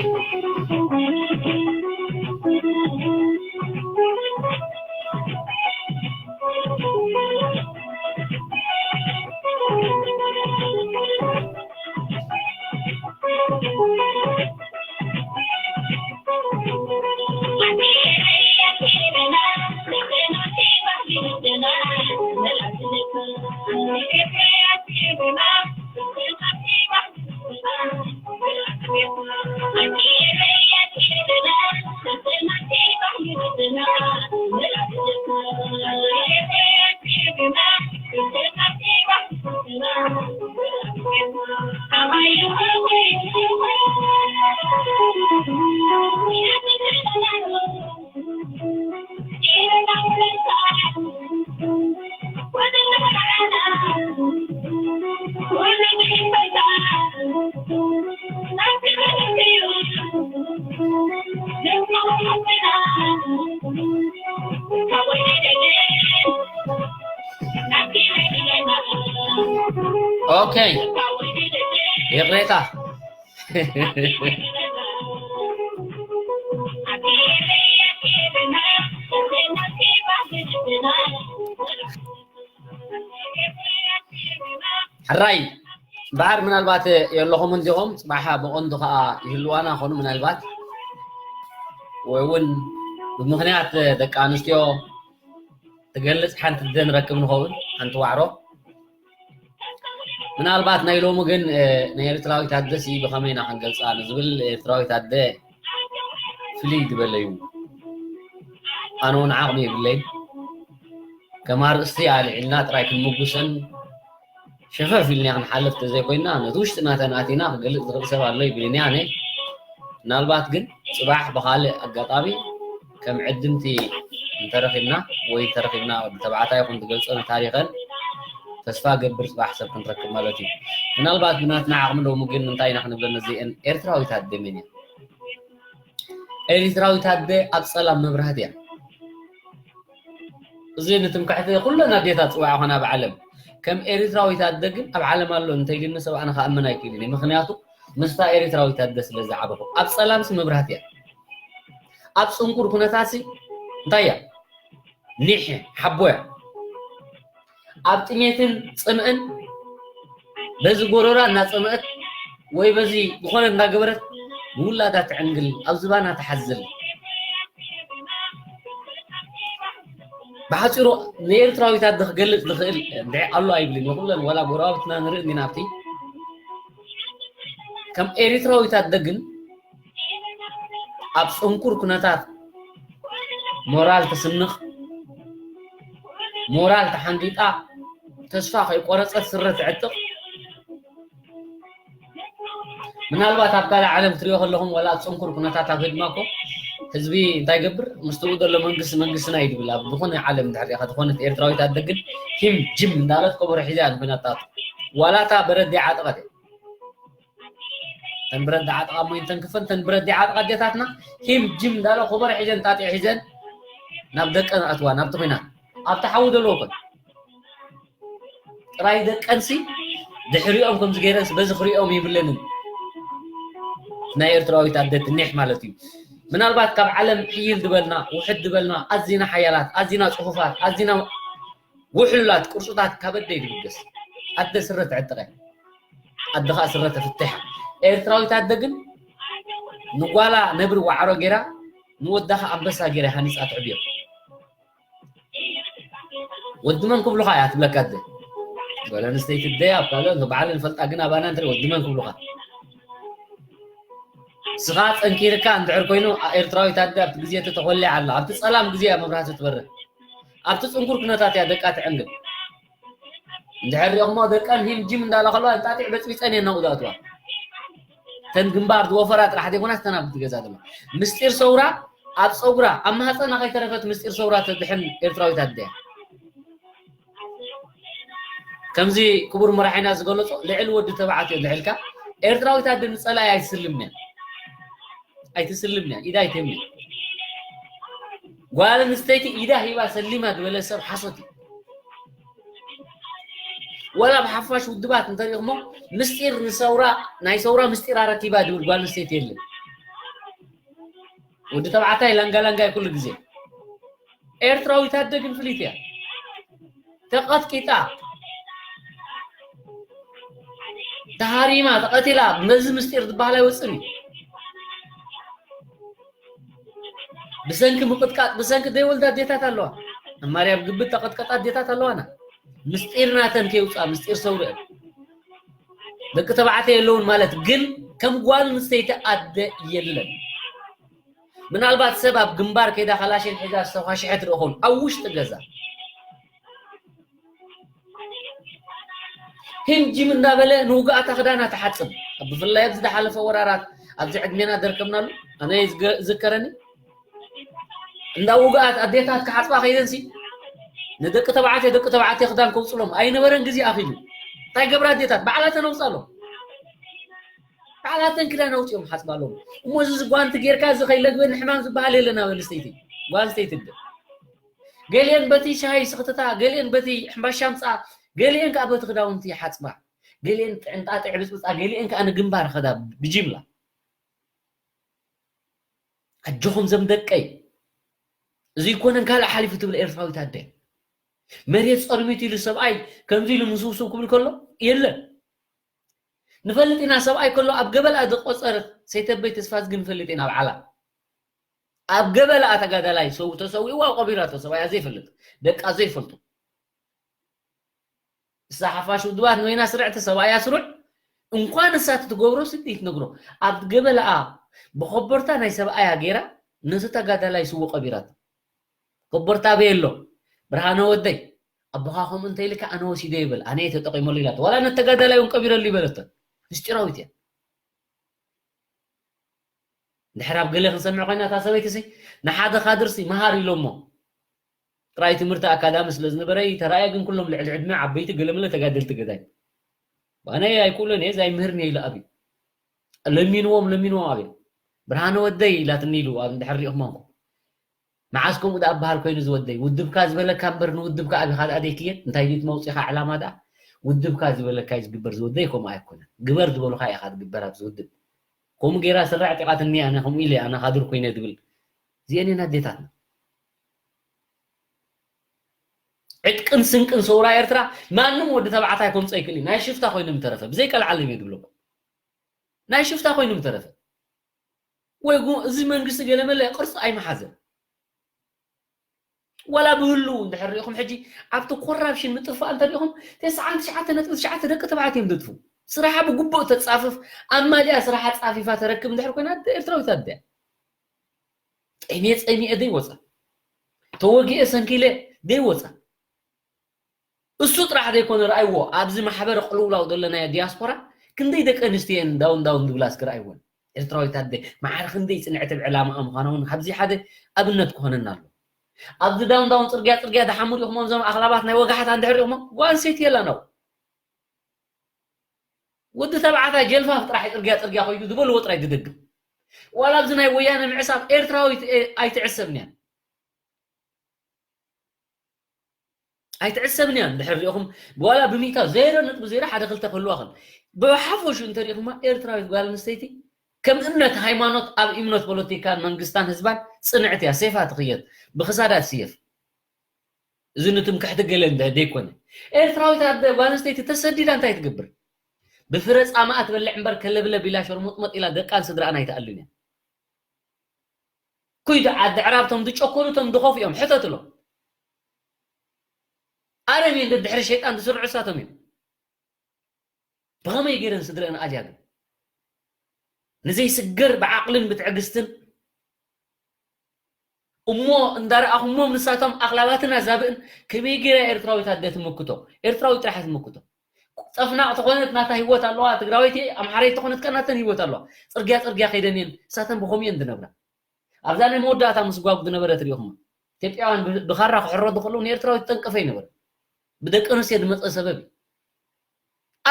ኦኬ፣ ይቕሬታ። ሕራይ እምበኣር፣ ምናልባት የለኹም እንዲኹም፣ ጽባሕ ብቐንዱ ኸኣ ይህልዋና ኾኑ ምናልባት፣ ወይ እውን ብምኽንያት ደቂ ኣንስትዮ ትገልጽ ሓንቲ ደንረክብ ንኸውን፣ ሓንቲ ዋዕሮ። ምናልባት ናይ ሎሚ ግን፣ እ፣ ናይ ኤርትራዊት ኣደሲ ብኸመይ ኢና ክንገልጻ ንዝብል፣ ኤርትራዊት ኣደ ፍልይ ዝበለ እዩ። ኣነ እውን ዓቕሚ የብለይን። ከም ኣርእስቲ ኣልዒልና ጥራይ ክንምጉሰን ሸፈፍ ኢልና ክንሓልፍ ተዘይኮይንና፣ ነቲ ውሽጥና ተናቲና ክገልጽ ዝኽእል ሰብ ኣሎ ይብልን እየ ኣነ። ምናልባት ግን ጽባሕ ብኻልእ ኣጋጣሚ ከም ዕድምቲ እንተረኺብና ወይ እንተረኺብና፣ ወዲ ተባዕታይ ይኹን ዝገልጸን ታሪኸን፣ ተስፋ ገብር ጽባሕ ሰብ ክንረክብ ማለት እዩ። ምናልባት ብናትና ዓቕሚ ሎሚ ግን እንታይ ኢና ክንብለን ነዚአን ኤርትራዊት ኣደ መን እያ? ኤርትራዊት ኣደ ኣብ ጸላም መብራህቲ እያ። እዚ ንትምክሕቲ ኩለን ኣዴታት ጽዋዕ ኾና ኣብ ዓለም። ከም ኤርትራዊት ኣደ ግን ኣብ ዓለም ኣሎ እንተኢሉኒ ሰብ ኣነ ክኣምን ኣይክእልን እየ። ምኽንያቱ ምስታ ኤርትራዊት ኣደ ስለ ዝዓበኹ። ኣብ ጸላምሲ መብራህቲ እያ። ኣብ ጽንኩር ኩነታትሲ እንታይ እያ? ኒሕ ሓቦ እያ። ኣብ ጥሜትን ጽምእን በዚ ጎረራ እናጸምአት ወይ በዚ ዝኾነ እናገበረት ንውላዳ ትዕንግል፣ ኣብ ዝባና ትሓዝል። ብሓጺሩ ንኤርትራዊት ኣደ ክገልጽ ዝኽእል እንድዒ ኣሎ ኣይብልን። ንኹለን ዋላ ጎረባብትና ንርኢ እንዲና ኣብቲ። ከም ኤርትራዊት ኣደ ግን ኣብ ጽንኩር ኩነታት ሞራል ትስንቕ፣ ሞራል ተሓንጊጣ፣ ተስፋ ከይቆረጸት ስረ ትዕጥቕ። ምናልባት ኣብ ካልእ ዓለም ክትሪኦ ከለኹም፣ ዋላ ኣብ ጽንኩር ኩነታት ኣብ ህድማ እኮ ህዝቢ እንታይ ይገብር? ምስ ትብኡ ዘሎ መንግስቲ መንግስትና እዩ ዝብል። ኣብ ዝኾነ ዓለም እንድሕር ሪኢኻ፣ ዝኾነት ኤርትራዊት ኣደ ግን ሂም ጅም እንዳለት ከበሮ ሒዛ እያ ንኹናት ትኣቱ። ዋላ እታ በረድ ይዓጠቐት እያ። ተን ብረት ዝዓጥቓ እሞ ይንተንክፈን፣ ተን ብረት ዝዓጥቓ ኣዴታትና ሂም ጅም እንዳለ ኮቦሮ ሒዘን ጣጢዕ ሒዘን ናብ ደቀን ኣእትዋ፣ ናብቲ ኲናት። ኣብቲ ሓዊ ዘለዎ ኮን። ጥራይ ደቀንሲ ድሕሪኦም ከምዚ ገይረንስ በዚ ክሪኦም ይብለንን። ናይ ኤርትራዊት ኣደ ትኒሕ ማለት እዩ። ምናልባት ካብ ዓለም ሕይል ዝበልና፣ ውሕድ ዝበልና፣ ኣዚና ሓያላት፣ ኣዚና ጽፉፋት፣ ኣዚና ውሕሉላት ቅርጽታት ካብ ኣደ እዩ ዝብገስ። ኣደ ስረ ትዕጥቕ እያ። ኣደ ኸኣ ስረ ተፍትሕ እያ። ኤርትራዊት ኣደ ግን ንጓላ ነብሪ ዋዕሮ ገይራ፣ ንወዳ ኸኣ ኣንበሳ ገይራ ሃኒጻ ተዕብዮ። ወዲ መን ክብሉኻ እያ ትብለካ ኣደ። ጓል ኣንስተይቲ ኣደ ኣብ ካልኦት ባዕለን ይፈልጣ፣ ግን ኣባና እንተ ወዲ መን ክብሉኻ። ንስኻ ጸንኪርካ እንድሕር ኮይኑ፣ ኤርትራዊት ኣደ ኣብቲ ግዜ እቲ ተኾሊዓ ኣላ። ኣብቲ ጸላም ግዜ እያ መብራህቲ ትበርህ። ኣብቲ ጽንኩር ኩነታት እያ ደቃ ትዕንግል። እንድሕር ሪኦኽሞ ደቀን ሂም ጂም እንዳላ ከለዋ እንጣጢዕ በጽቢጸን እየን ናብኡ ዘእትዋ። ተን ግንባር ዝወፈራ ጥራሕ ዘይኮናስ ተን ኣብቲ ገዛ ድማ። ምስጢር ሰውራ ኣብ ጸጉራ፣ ኣብ ማህጸና ከይተረፈት ምስጢር ሰውራ ተድሕን ኤርትራዊት ኣደ እያ። ከምዚ ክቡር መራሒና ዝገለጾ፣ ልዕሊ ወዲ ተባዕትዮ ልዕልካ፣ ኤርትራዊት ኣደ ንጸላኢ ኣይትስልምን እያ። ኣይትስልምን እያ፣ ኢዳ ኣይትህብን እያ። ጓል ኣንስተይቲ ኢዳ ሂባ ሰሊማ ዝበለ ሰብ ሓሶት እዩ። ወላ ብሓፋሽ ውድባት እንተሪእኹሞ ምስጢር ንሰውራ ናይ ሰውራ ምስጢር ኣረኪባ ድብል ጓል ኣንስተይቲ የለን። ወዲ ተባዕታይ ላንጋ ላንጋ ኩሉ ግዜ። ኤርትራዊት ኣደ ግን ፍሊት እያ። ተቐጥቂጣ፣ ተሃሪማ፣ ተቐቲላ፣ ነዚ ምስጢር ዝበሃል ኣይወፅን እዩ። ብሰንኪ ምቕጥቃጥ፣ ብሰንኪ ዘይወልዳ ኣዴታት ኣለዋ። ማርያም ግብት ተቐጥቀጣ ኣዴታት ኣለዋና። ምስጢር ናተን ከይውፃ፣ ምስጢር ሰውርአን። ደቂ ተባዕትዮ የለውን ማለት ግን ከም ጓል ኣንስተይቲ ኣደ የለን። ምናልባት ሰብ ኣብ ግንባር ከይዳ ካላሽን ሒዛ ዝተኳሽሐት ርኢኹም ኣብ ውሽጢ ገዛ ህምጅም እንዳበለ ንውግኣታ ክዳና ትሓጽብ። ብፍላይ ኣብዚ ዝሓለፈ ወራራት ኣብዚ ዕድሜና ደርከብናሉ ኣነ ይዝገ- ይዝከረኒ እንዳ ውግኣት ኣዴታት ክሓጽባ ከይደንሲ ንደቂ ተባዕትዮ ደቂ ተባዕትዮ ክዳን ከውፅሎም ኣይነበረን ግዜ ኣኺሉ እንታይ ገብራ ኣዴታት ባዕላተን ኣውፃሎም ባዕላተን ክዳን ኣውፅኦም ሓፅባሎም እሞ እዚ ጓንቲ ጌርካ እዚ ከይለግበኒ ሕማም ዝበሃል የለን ኣብ ኣንስተይቲ ጓል ኣንስተይቲ ደ ገሊአን በቲ ሻሂ ስኽትታ ገሊአን በቲ ሕምባሻ ምፃ ገሊአን ከዓ በቲ ክዳውንቲ ይሓፅባ ገሊአን ጥዕንጣጥዕ ብፅብፃ ገሊአን ከዓ ንግንባር ኸዳ ብጅምላ ኣጆኹም ዘም ደቀይ እዚ ይኮነን ካልእ ሓሊፉ ትብል ኤርትራዊት ኣደ መሬት ጸርሚት ኢሉ ሰብኣይ ከምዚ ኢሉ ምስውስው ክብል ከሎ የለን ንፈልጥ ኢና ሰብኣይ ከሎ ኣብ ገበላ ዝቆጸረት ሰይተበይ ተስፋዝጊ ንፈልጥ ኢና ኣብ ዓላ ኣብ ገበላ ተጋዳላይ ሰው ተሰዊኡ ኣብ ቀቢራቶ ሰብኣያ ዘይፈልጥ ደቃ ዘይፈልጡ እሳ ሓፋሽ ውድባት ንበይና ስርዕቲ ሰብኣያ ስሩዕ እንኳን እሳ ትትገብሮ ስዲ ትነግሮ ኣብ ገበላኣ ብኸበርታ ናይ ሰብኣያ ገይራ ነዚ ተጋዳላይ ስዎ ቀቢራቶ ከበርታ ኣበይ ኣሎ ብርሃነ ወደይ ኣቦኻ ከምኡ እንተ ኢልካ ኣነ ወሲደ ይብል ኣነ እየ ተጠቂመሉ ኢላቶ ዋላ ነተጋዳላይ እውን ቀቢረሉ ይበለቶ ምስጢራዊት እያ ድሕር ኣብ ገለ ክንሰምዕ ኮይና እታ ሰበይቲ ሲ ንሓደ ካድር ሲ መሃር ኢሎሞ ጥራይ ትምህርቲ ኣካዳሚ ስለ ዝነበረ ተራእየ ግን ኩሎም ልዕሊ ዕድመ ዓበይቲ ገለመለ ተጋደልቲ ገዳይ ኣነ ኣይክእሎን እየ ዛይ ምህርን እየ ኢሉ ኣብዩ ለሚንዎም ለሚንዎም ኣብዮም ብርሃነ ወደይ ኢላትኒ ኢሉ ኣብ እንድሕር ሪእኹሞ እንኮ መዓስ ከምኡ ደኣ በሃል ኮይኑ ዝወደይ ውድብካ ዝበለካ እምበር ንውድብካ ኣቢኻ ደኣ ደይክየድ እንታይ ድዩ መውፂኻ ዕላማ ደኣ ውድብካ ዝበለካ እዩ ዝግበር ዝወደይ ከምኡ ኣይኮነን ግበር ዝበሉካ ኢኻ ትግበር ኣብዚ ውድብ ከምኡ ገይራ ስራ ዕጢቓትኒ ኣነ ከምኡ ኢለ ኣነ ካድር ኮይነ ዝብል እዚአን እየን ኣዴታትና ዕጥቅን ስንቅን ሰውራ ኤርትራ ማንም ወዲ ተባዕታይ ከምፀ ይክእል እዩ ናይ ሽፍታ ኮይኑ ምተረፈ ብዘይ ቀልዓለም እየ ዝብለኩም ናይ ሽፍታ ኮይኑ ምተረፈ ወይ እዚ መንግስቲ ገለመለ ቅርፂ ኣይመሓዘን ዋላ ብህሉ እንድሕር ሪኢኹም ሕጂ ኣብቲ ኮራፕሽን ምጥፋእ እንተሪኢኹም ተስዓን ትሽዓተ ነጥቢ ትሽዓተ ደቂ ተባዕትዮ እዮም ዘጥፉ ስራሓ ብግቡእ ተፃፍፍ ኣማሊኣ ስራሓ ፃፊፋ ተረክብ እንድሕር ኮይና ኤርትራዊት ኣደ ጠሚየ ፀሚየ ደይወፃ ተወጊአ ሰንኪለ ደይወፃ እሱ ጥራሕ ዘይኮነ ረኣይዎ ኣብዚ ማሕበር ቅልውላው ዘለናዮ ዲያስፖራ ክንደይ ደቂ ኣንስትዮ እየን ዳውን ዳውን ዝብላ እስኪ ረኣይወን ኤርትራዊት ኣደ መዓር ክንደይ ፅንዕቲ ብዕላማኣ ምዃና እውን ካብዚ ሓደ ኣብነት ክኾነና ኣሎ ኣብዚ ዳውን ዳውን ፅርግያ ፅርግያ ዝሓሙ ሪኹሞም እዞም ኣኽላባት ናይ ወጋሕታ እንድሕር ሪኹሞም ጓል ኣንስተይቲ የላን ኣብኡ ወዲ ተባዕታይ ጀልፋፍ ጥራሕ እዩ ፅርግያ ፅርግያ ኮይኑ ዝበልዎ ጥራይ ዝደግም ዋላ ኣብዚ ናይ ወያነ ምዕሳብ ኤርትራዊት ኣይትዕሰብን እያ ኣይትዕሰብን እያ እንድሕር ሪኢኹም ዋላ ብሚእታ ዜሮ ነጥቢ ዜሮ ሓደ ክልተ ክህልዋ ኽእል ብሓፈሹ እንተሪኢኹማ ኤርትራዊት ጓል ኣንስተይቲ ከም እምነት ሃይማኖት ኣብ እምነት ፖለቲካን መንግስታን ህዝባን ፅንዕቲ እያ ሴፋ ትኽየድ ብክሳዳ ትስየፍ እዚ ንትምክሕቲ ገለ እንድሕር ደይኮነ ኤርትራዊት ኣደ ጓል ኣንስተይቲ ተሰዲዳ እንታይ ትገብር ብፍረ ፃማኣ ትበልዕ እምበር ከለብለብ ኢላ ሸርሙጥመጥ ኢላ ደቃን ስድራኣን ኣይትኣልን እያ ኩይዱ ዓዲ ዕራብ ቶም ዝጨኮኑ ቶም ዝኸፉ እዮም ሕተትሎም ኣረም እዮም ድሕሪ ሸይጣን ዝስርዑ እሳቶም እዮም ብኸመይ ገይረን ስድረአን ኣልያ ግን ንዘይስገር ብዓቕልን ብትዕግስትን እሞ እንዳረኣኹሞም ንሳቶም ኣኽላባትን ኣዛብእን ከመይ ገይራ ኤርትራዊት ኣደ ትምክቶ ኤርትራዊት ጥራሕ ትምክቶ ጸፍናቕ ተኾነት ናታ ህይወት ኣለዋ ትግራወይቲ ኣምሓረይ ተኾነት ከናተን ህይወት ኣለዋ ጽርግያ ጽርግያ ከይደን እየን እሳተን ብኸምኡ እየን ዝነብራ ኣብዛ ናይ መወዳእታ ምስጓጉ ዝነበረት ሪኢኹማ ኢትዮጵያውያን ብኻራ ክሕረዱ ከለዉ ንኤርትራዊት ጠንቀፈ ይነበረ ብደቂ ኣንስትዮ ዝመፀ ሰበብ እዩ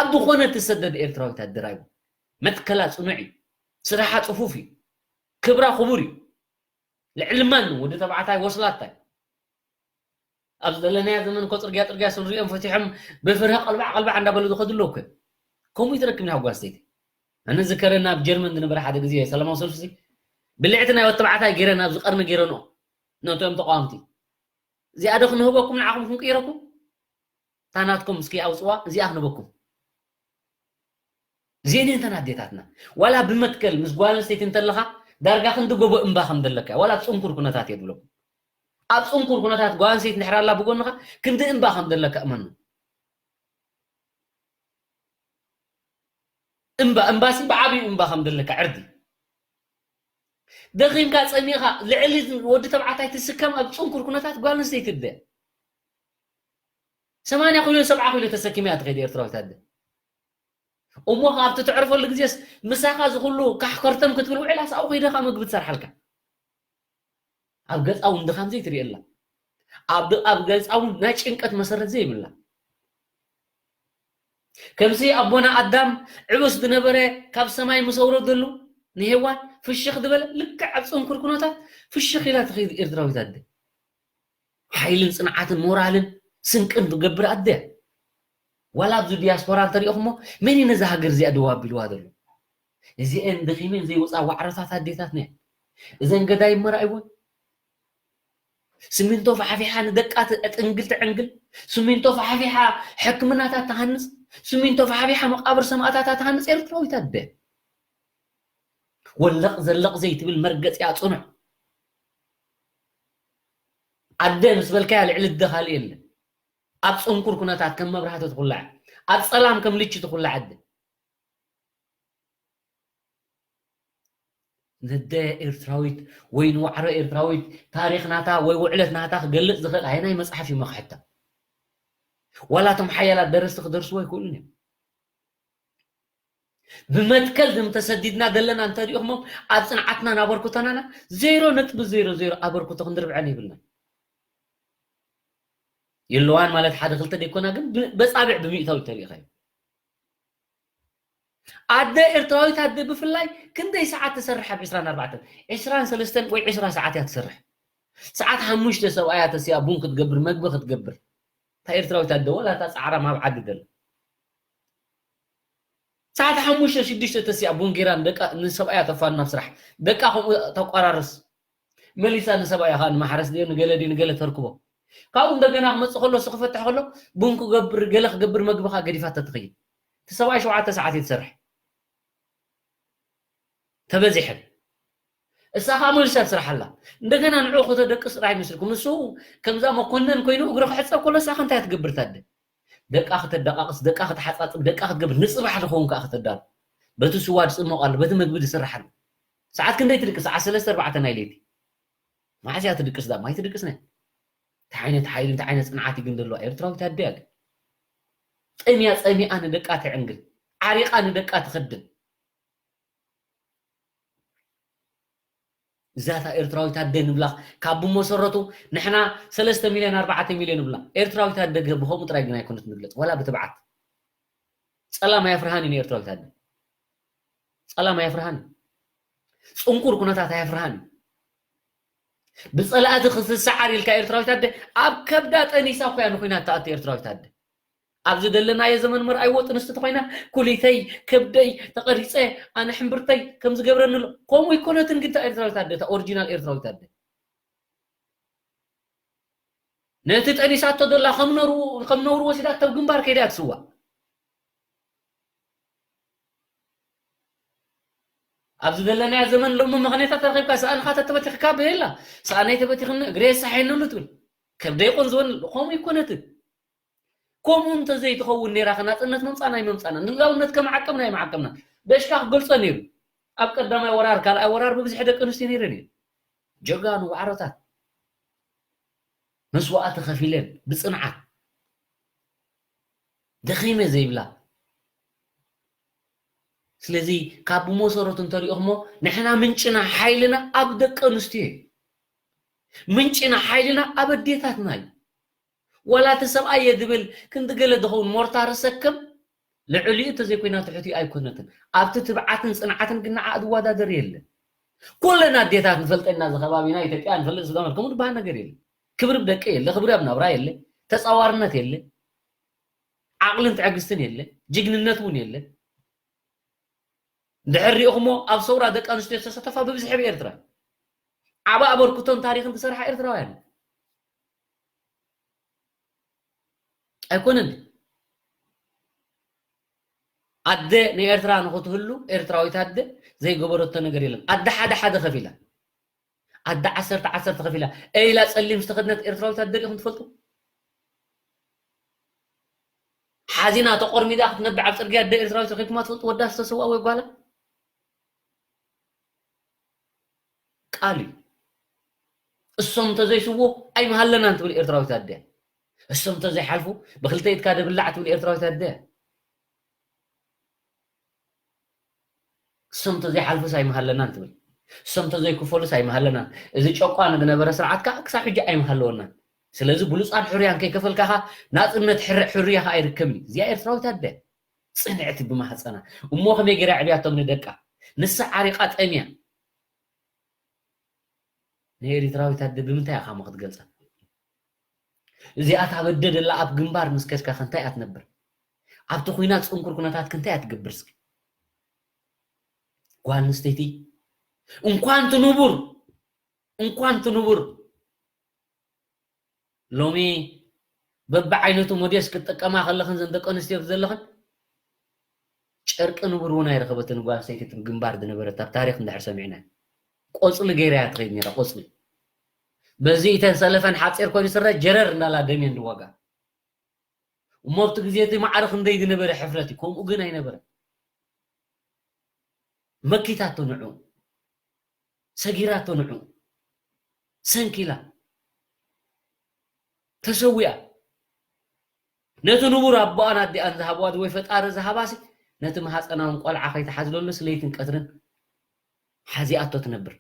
ኣብ ዝኾነ ትሰደድ ኤርትራዊት ኣደራይቡ መትከላ ፅኑዕ እዩ ስራሓ ፅፉፍ እዩ ክብራ ክቡር እዩ ልዕሊ ማንም ወዲ ተባዕታይ ወስላታይ ኣብ ዘለናዮ ዘመን እኮ ጽርግያ ጽርግያ ስሪኦም ፈቲሖም ብፍርሂ ቀልባዕ ቀልባዕ እንዳበሉ ዝኸዱ ኣለዉ እኮ። ከምኡ ይትረክብኒ ሓጓስ ሰይቲ። ኣነ ዝከረና ኣብ ጀርመን ዝነበረ ሓደ ግዜ ሰላማዊ ሰልፊ ብልዕቲ ናይ ወተባዕታይ ገይረን ኣብዚ ቀርኒ ገይረንኦ ነቶም ተቃወምቲ። እዚኣ ዶ ክንህበኩም ንዓኹም ክንቅይረኩም? እታ ናትኩም እስኪ ኣውፅዋ፣ እዚኣ ክንበኩም። ዜኔንተን ኣዴታትና ዋላ ብመትከል ምስ ጓል ኣንስተይቲ እንተለኻ ዳርጋ ክንዲ ጎቦ እምባ ከም ዘለካ ዋላ ኣብ ፅንኩር ኩነታት እየ ዝብለኩም። ኣብ ፅንኩር ኩነታት ጓል ኣንስተይቲ እንድሕር ኣላ ብጎንኻ ክንዲ እምባ ከም ዘለካ እመኑ። እምባ እምባሲ ብዓብዩ እምባ ከም ዘለካ ዕርዲ ደኺምካ ጸሚኻ ልዕሊ ወዲ ተባዕታይ ትስከም ኣብ ጽንኩር ኩነታት ጓል ኣንስተይቲ እደ ሰማንያ ኪሎ ሰብዓ ኪሎ ተሰኪማ እያ ትኸይድ ኤርትራዊት ኣደ። እሞ ካብቲ ትዕርፈሉ ግዜስ ምሳኻ ዝኹሉ ካሕ ከርተም ክትብል ውዒላ ሳኡ ከይደኻ ምግቢ ትሰርሓልካ። ኣብ ገጻ እውን ድኻም ዘይትርእየላ። ኣብ ኣብ ገጻ እውን ናይ ጭንቀት መሰረት ዘይብላ። ከምዚ ኣቦና ኣዳም ዕብስ ዝነበረ ካብ ሰማይ ምስ ኣውረደሉ ንሄዋን ፍሽኽ ዝበለ ልክዕ ኣብ ጽንኩር ኩነታት ፍሽኽ ኢላ ትኸይድ ኤርትራዊት ኣደ። ሓይልን ጽንዓትን ሞራልን ስንቅን ትገብር ኣደ። ዋላ ኣብዚ ዲያስፖራ እንተሪኦኹሞ መን እዩ ነዛ ሃገር እዚኣ ደው ኣቢልዋ ዘሎ? እዚአን ደኺመን ዘይወፃ ዋዕሮታት ኣዴታትና እየን። እዘን ገዳይ እሞ ረኣይወን። ስሚንቶ ፋሕፊሓ ንደቃ ትዕንግል ትዕንግል፣ ስሚንቶ ፋሕፊሓ ሕክምናታት ትሃንፅ፣ ስሚንቶ ፋሕፊሓ መቃብር ሰማእታታት ትሃንፅ ኤርትራዊት ኣደ። ወለቕ ዘለቕ ዘይትብል መርገፂኣ ፅኑዕ ኣደ ምስ በልካያ ልዕሊ ኣደ ካልእ የለን። ኣብ ፅንኩር ኩነታት ከም መብራህቲ ትኹላዕ፣ ኣብ ፀላም ከም ልቺ ትኹላዕ ኣደ። ነደ ኤርትራዊት ወይ ንዋዕሮ ኤርትራዊት ታሪኽ ናታ ወይ ውዕለት ናታ ክገልጽ ዝኽእል ኣየናይ መጽሓፍ እዩ መኽሕታ? ዋላ እቶም ሓያላት ደረስቲ ክደርስዎ ኣይክእሉን እዮም። ብመትከል ዝም ተሰዲድና ዘለና እንተሪእኹሞም ኣብ ጽንዓትናን ኣበርክቶናና ዜሮ ነጥቢ ዜሮ ዜሮ ኣበርክቶ ክንድርብዐን ይብልና። የለዋን ማለት ሓደ ክልተ ደይኮና ግን ብ- በጻብዕ ብሚእታዊ ተሪእኻዮ። ኣደ ኤርትራዊት ኣደ ብፍላይ ክንደይ ሰዓት ትሰርሕ ኣብ ዕስራን ኣርባዕተን ዕስራን ሰለስተን ወይ ዕስራ ሰዓት እያ ትሰርሕ። ሰዓት ሓሙሽተ ሰብኣያ ተሲኣ ቡን ክትገብር መግቢ ክትገብር እታ ኤርትራዊት ኣደ ወላ እታ ጻዕራም ኣብ ዓዲ ደላ ሰዓት ሓሙሽተ ሽዱሽተ ተሲኣ ቡን ጌራ ንደቃ ንሰብኣያ ተፋኑ ናብ ስራሕ ደቃ ከምኡ ተቋራርስ መሊሳ ንሰብኣያ ከዓ ንማሕረስ ድዮ ንገለ ድዩ ንገለ ተርክቦ ካብኡ እንደገና ክመፅእ ከሎ እሱ ክፈትሕ ከሎ ቡን ክገብር ገለ ክገብር መግቢ ከዓ ገዲፋ ተትኸይድ እቲ ሰብኣይ ሸውዓተ ሰዓት እዩ ትሰርሕ ተበዚሐን እሳ ከዓ መሊሳ ትስራሕ ኣላ እንደገና ንዑ ከተደቅስ ጥራሕ ይመስልኩም እሱ ከምዛ መኮነን ኮይኑ እግሪ ክሕፀብ ከሎ እሳ ከንታይ ትገብር ታደ ደቃ ከተደቃቅስ ደቃ ክትሓፃፅብ ደቃ ክትገብር ንፅባሕ ዝኸውን ከዓ ከተዳሉ በቲ ስዋ ዝፅመቕ ኣሎ በቲ ምግቢ ዝስራሕ ኣሎ ሰዓት ክንደይ ትድቅስ ሰዓት ሰለስተ ኣርባዕተ ናይ ለይቲ መዓስ እያ ትድቅስ ዳ ማይ ትድቅስ ናይ እንታይ ዓይነት ሓይሊ እንታይ ዓይነት ፅንዓት ይግን ዘለዋ ኤርትራዊት ኣደ እያ ግን ጠምያ ፀሚኣ ንደቃ ትዕንግል ዓሪቓ ንደቃ ትኸድን እዛታ ኤርትራዊት ኣደ ንብላ ካብ ብመሰረቱ ንሕና ሰለስተ ሚልዮን ኣርባዕተ ሚልዮን ንብላ ኤርትራዊት ኣደ ብከምኡ ጥራይ ግን ኣይኮነት ንግለፅ ዋላ ብትብዓት ፀላም ኣየፍርሃን እዩ ንኤርትራዊት ኣደ ፀላም ኣየፍርሃን እዩ ፅንኩር ኩነታት ኣየፍርሃን እዩ ብፀላእቲ ክትሰዓር ኢልካ ኤርትራዊት ኣደ ኣብ ከብዳ ጠኒሳ እኮ እያ ንኩናት ትኣቱ ኤርትራዊት ኣደ ኣብዚ ዘለናዮ ዘመን መርኣይዎ ጥንስቲ ተኮይና ኩሊተይ ከብደይ ተቀሪፀ ኣነ ሕምብርተይ ከም ዝገብረኒ ኣሎ ከምኡ ይኮነትን ግን ኤርትራዊት ኣደ እታ ኦሪጂናል ኤርትራዊት ኣደ ነቲ ጠኒሳቶ ዘላ ከም ነሩ ከም ነውሩ ወሲዳ ተብ ግንባር ከይዳ ትስዋ ኣብዚ ዘለናዮ ዘመን ሎሚ ምክንያታት ተረኺብካ ሰኣንካ ተተበቲኽካ ብላ ሰኣነይ ተበቲኽኒ እግረ የሳሐየኒ ትብል ከብደይ ቆንዝወኒ ከምኡ ይኮነትን ከምኡ እንተዘይትኸውን ነይራ ከ ናፅነት መምፃና ኣይመምፃና ንላውነት ከመዓቀብና ኣይመዓቀብና ደሽካ ክገልፆ ነይሩ ኣብ ቀዳማይ ወራር ካልኣይ ወራር ብብዝሒ ደቂ ኣንስትዮ ነይረን እየን ጀጋኑ ዋዕሮታት መስዋእቲ ከፊለን ብፅንዓት ደኺመ ዘይብላ ስለዚ ካብ ብመሰረቱ እንተሪኦኹሞ ንሕና ምንጭና ሓይልና ኣብ ደቂ ኣንስትዮ እዩ ምንጭና ሓይልና ኣብ ኣዴታትና እዩ ዋላ እቲ ሰብኣይ እየ ዝብል ክንዲ ገለ ዝኸውን ሞርታር ዝሰክም ልዕሊኡ እንተዘይኮይና ትሕቲኡ ኣይኮነትን ኣብቲ ትብዓትን ፅንዓትን ግን ንዓ ዝወዳደር የለን ኩለን ኣዴታት ንፈልጠና እዚ ከባቢና ኢትዮጵያ ንፈልጥ ሱዳን ከምኡ ዝበሃል ነገር የለን ክብሪ ኣብ ደቂ የለ፣ ክብሪ ኣብ ናብራ የለ፣ ተጻዋርነት የለ፣ ዓቕልን ትዕግስትን የለ፣ ጅግንነት እውን የለ። እንድሕር ሪኢኹሞ ኣብ ሰውራ ደቂ ኣንስትዮ ዝተሳተፋ ብብዝሒ ኣብ ኤርትራ ዓቢ ኣበርክቶን ታሪኽን ዝሰርሓ ኤርትራውያን ኣይኮነን። ኣደ ንኤርትራ ንኽትህሉ ኤርትራዊት ኣደ ዘይገበረቶ ነገር የለን። ኣደ ሓደ ሓደ ከፊላ፣ ኣደ ዓሰርተ ዓሰርተ ከፊላ፣ ኤላ ጸሊም ዝተኸድነት ኤርትራዊት ኣደ ሪኢኹም ትፈልጡ? ሓዚና ተቆርሚዳ ክትነብዕ ኣብ ጽርግያ ኣደ ኤርትራዊት ረኺብኩማ ትፈልጡ? ወዳ ዝተሰውኣ ወይ ጓላ? ቃል እዩ። እሶም እንተዘይስዎ ኣይምሃለናን ትብል ኤርትራዊት ኣደ። እሶም እንተዘይሓልፉ ብክልተ ኢድካ ደብላዕ ትብል ኤርትራዊት ኣደ። እሶም እንተዘይሓልፉስ ኣይምሃለናን ትብል። እሶም እንተዘይክፈሉስ ኣይምሃለናን። እዚ ጨቋኒ ዝነበረ ስርዓት ከዓ ክሳብ ሕጂ ኣይምሃለወናን። ስለዚ ብሉፃን ሕሩያን ከይከፈልካኻ ናፅነት ሕረ-፣ ሕሩያ ከዓ ኣይርከብን እዩ። እዚኣ ኤርትራዊት ኣደ። ጽንዕቲ ብማህፀና። እሞ ከመይ ገይራ ኣዕብያቶም ንደቃ? ንሳ ዓሪቓ ጠምያ። ንኤሪትራዊት ኣደ ብምንታይ ኢኻ እሞ ክትገልጻ? እዚኣ ታበደ ደላ ኣብ ግንባር ምስ ከድካ ከ እንታይ እያ ትነብር? ኣብቲ ኹናት ጽንኩር ኩነታት ከ እንታይ እያ ትገብር እስኪ? ጓል ኣንስተይቲ እንኳን ትንቡር፣ እንኳን ትንቡር። ሎሚ በብዓይነቱ ሞዴስ ክትጥቀማ ከለኽን ዘን ደቂ ኣንስትዮ ዘለኽን ጨርቂ ንቡር እውን ኣይረኸበትን ጓል ኣንስተይቲ ግንባር ዝነበረት ኣብ ታሪኽ እንድሕር ሰሚዕና። ቆጽሊ ገይራ እያ ትኸይድ ነይራ፣ ቆጽሊ። በዚ እተን ሰለፈን ሓጺር ኮይኑ ስረ ጀረር እንዳላ ደም እየን ዝዋጋ። እሞ ኣብቲ ግዜ እቲ ማዕረ ክንደይ ዝነበረ ሕፍረት እዩ፣ ከምኡ ግን ኣይነበረን። መኪታቶ ንዑ፣ ሰጊራቶ ንዑ፣ ሰንኪላ፣ ተሰዊኣ። ነቲ ንቡር ኣቦኣን ኣዲኣን ዝሃብዋ ወይ ፈጣሪ ዝሃባሲ ነቲ ማህፀናውን ቆልዓ ከይተሓዝለሉስ ለይትን ቀትርን ሓዚኣቶ ትነብር።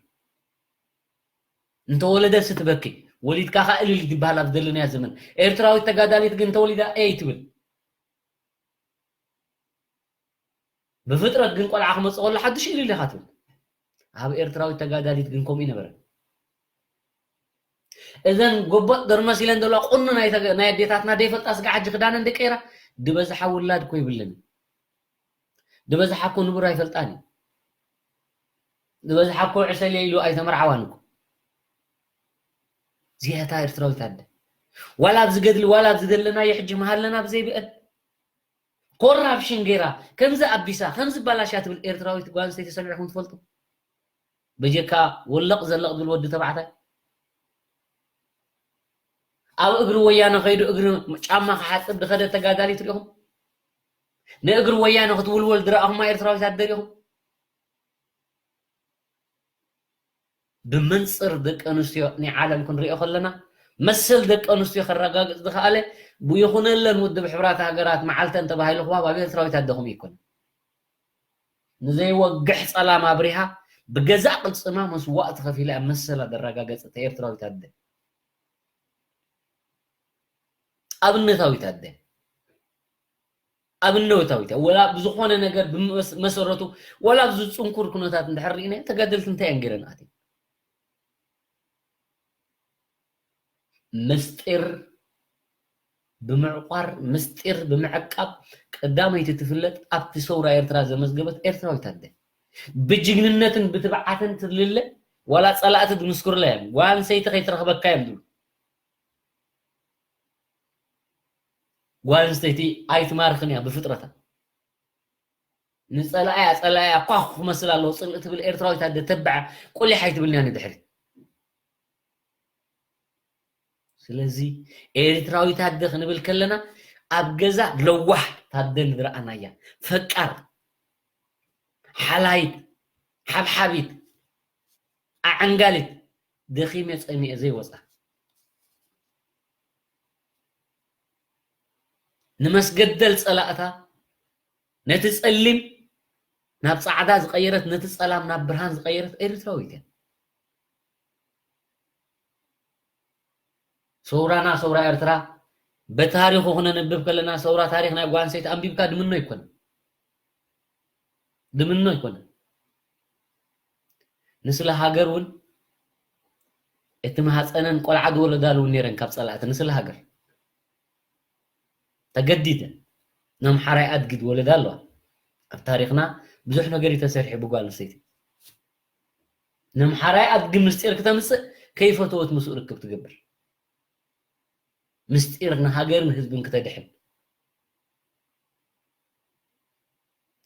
እንተወለደስ ትበኪ፣ ወሊድካ ኸዓ እልል ይበሃል ኣብ ዘለናዮ ዘመን። ኤርትራዊት ተጋዳሊት ግን እንተወሊዳ ኤይ ትብል። ብፍጥረት ግን ቆልዓ ክመጽእ ከሎ ሓድሽ ኢሉ ኢኻ ትብል። ኣብ ኤርትራዊት ተጋዳሊት ግን ከምኡ ይነበረ። እዘን ጎበጥ ደርመስ ኢለን ዘለዋ ቁኖ ናይ ተገ-፣ ናይ ኣዴታትና ደይፈልጣ ስጋ ሕጂ ክዳነን ደቀይራ ድበዝሓ ውላድ እኮ ይብልን። ድበዝሓ እኮ ንቡር ኣይፈልጣን እዩ። ድበዝሓ እኮ ዕሰል ኢሉ ኣይተመርዓዋን እኮ። እዚኣ እታ ኤርትራዊት ኣደ። ዋላ ኣብዚ ገድሊ፣ ዋላ ኣብዚ ዘለናዮ ሕጂ መሃለና ብዘይ ብአል። ኮራፕሽን ገይራ፣ ከምዚ ኣቢሳ፣ ከምዚ ባላሻ ትብል ኤርትራዊት ጓል ኣንስተይቲ ሰሚዕኩም ትፈልጡ? በጀካ ወለቕ ዘለቕ ዝብል ወዲ ተባዕታይ። ኣብ እግሪ ወያነ ከይዱ እግሪ ጫማ ክሓጽብ ዝኸደ ተጋዳሊት ሪኢኹም? ንእግሪ ወያነ ክትውልወል ዝረኣኹማ ኤርትራዊት ኣደ ሪኢኹም? ብመንጽር ደቂ ኣንስትዮ ናይ ዓለም ክንሪኦ ከለና፣ መሰል ደቂ ኣንስትዮ ከረጋግጽ ዝኸኣለ ብይኹነለን ውድብ ሕቡራት ሃገራት መዓልተን ተባሂሉ ክዋብ ኣብ ኤርትራዊት ኣደ ከምኡ ኣይኮነን። ንዘይወግሕ ጸላም ኣብሪሃ ብገዛእ ቅልጽማ መስዋእቲ ከፊላ እያ መሰላ ዘረጋገጸት ኤርትራዊት ኣደ። ኣብነታዊት ኣደ። ኣብነታዊት እያ። ወላ ብዝኾነ ነገር ብመስ-፣ መሰረቱ፣ ወላ ኣብዚ ጽንኩር ኩነታት እንድሕር ርኢናዮ፣ ተጋደልቲ እንታይ እየን ገይረን ኣትየን? ምስጢር ብምዕቋር፣ ምስጢር ብምዕቃብ ቀዳመይቲ ትፍለጥ፣ ኣብቲ ሰውራ ኤርትራ ዘመዝገበት ኤርትራዊት ኣደ። ብጅግንነትን ብትብዓትን ትልለ፣ ዋላ ጸላእቲ ዝምስክሩላ እዮም። ጓል ኣንስተይቲ ከይትረኽበካ እዮም ዝብሉ። ጓል ኣንስተይቲ ኣይትማርኽን እያ ብፍጥረታ። ንጸላእያ፣ ጸላእያ ኳኹ ክመስል ኣለዎ ጽልኢ ትብል ኤርትራዊት ኣደ ተብዕ ቁሊሕ ኣይትብልን እያ ንድሕሪት። ስለዚ ኤርትራዊት ኣደ ክንብል ከለና ኣብ ገዛ ለዋህ ታደል ዝረኣናያ፣ ፈቃር፣ ሓላይት፣ ሓብሓቢት፣ ኣዕንጋሊት፣ ደኺመ ጸሚኤ ዘይወጻ። ንመስገደል ጸላእታ፣ ነቲ ጸሊም ናብ ጻዕዳ ዝቐየረት፣ ነቲ ጸላም ናብ ብርሃን ዝቐየረት ኤርትራዊት እያ። ሰውራና፣ ሰውራ ኤርትራ፣ በታሪኹ ክነንብብ ከለና፣ ሰውራ ታሪኽ ናይ ጓል ኣንስተይቲ ኣንቢብካ ድምኖ ኣይኮነን። ድምኖ ኣይኮነን። ንስለ ሃገር እውን እቲ ማህፀነን ቆልዓ ዝወለዳሉ እውን ነይረን ካብ ፀላእቲ ንስለ ሃገር ተገዲደን። ነምሓራይ ኣድጊ ዝወለዳ ኣለዋ። ኣብ ታሪኽና ብዙሕ ነገር እዩ ተሰሪሑ ብጓል ኣንስተይቲ። ነምሓራይ ኣድጊ ምስጢር ክተምፅእ ከይፈተወት ምስኡ ርክብ ትገብር። ምስጢር ንሃገርን ህዝብን ክተድሕን።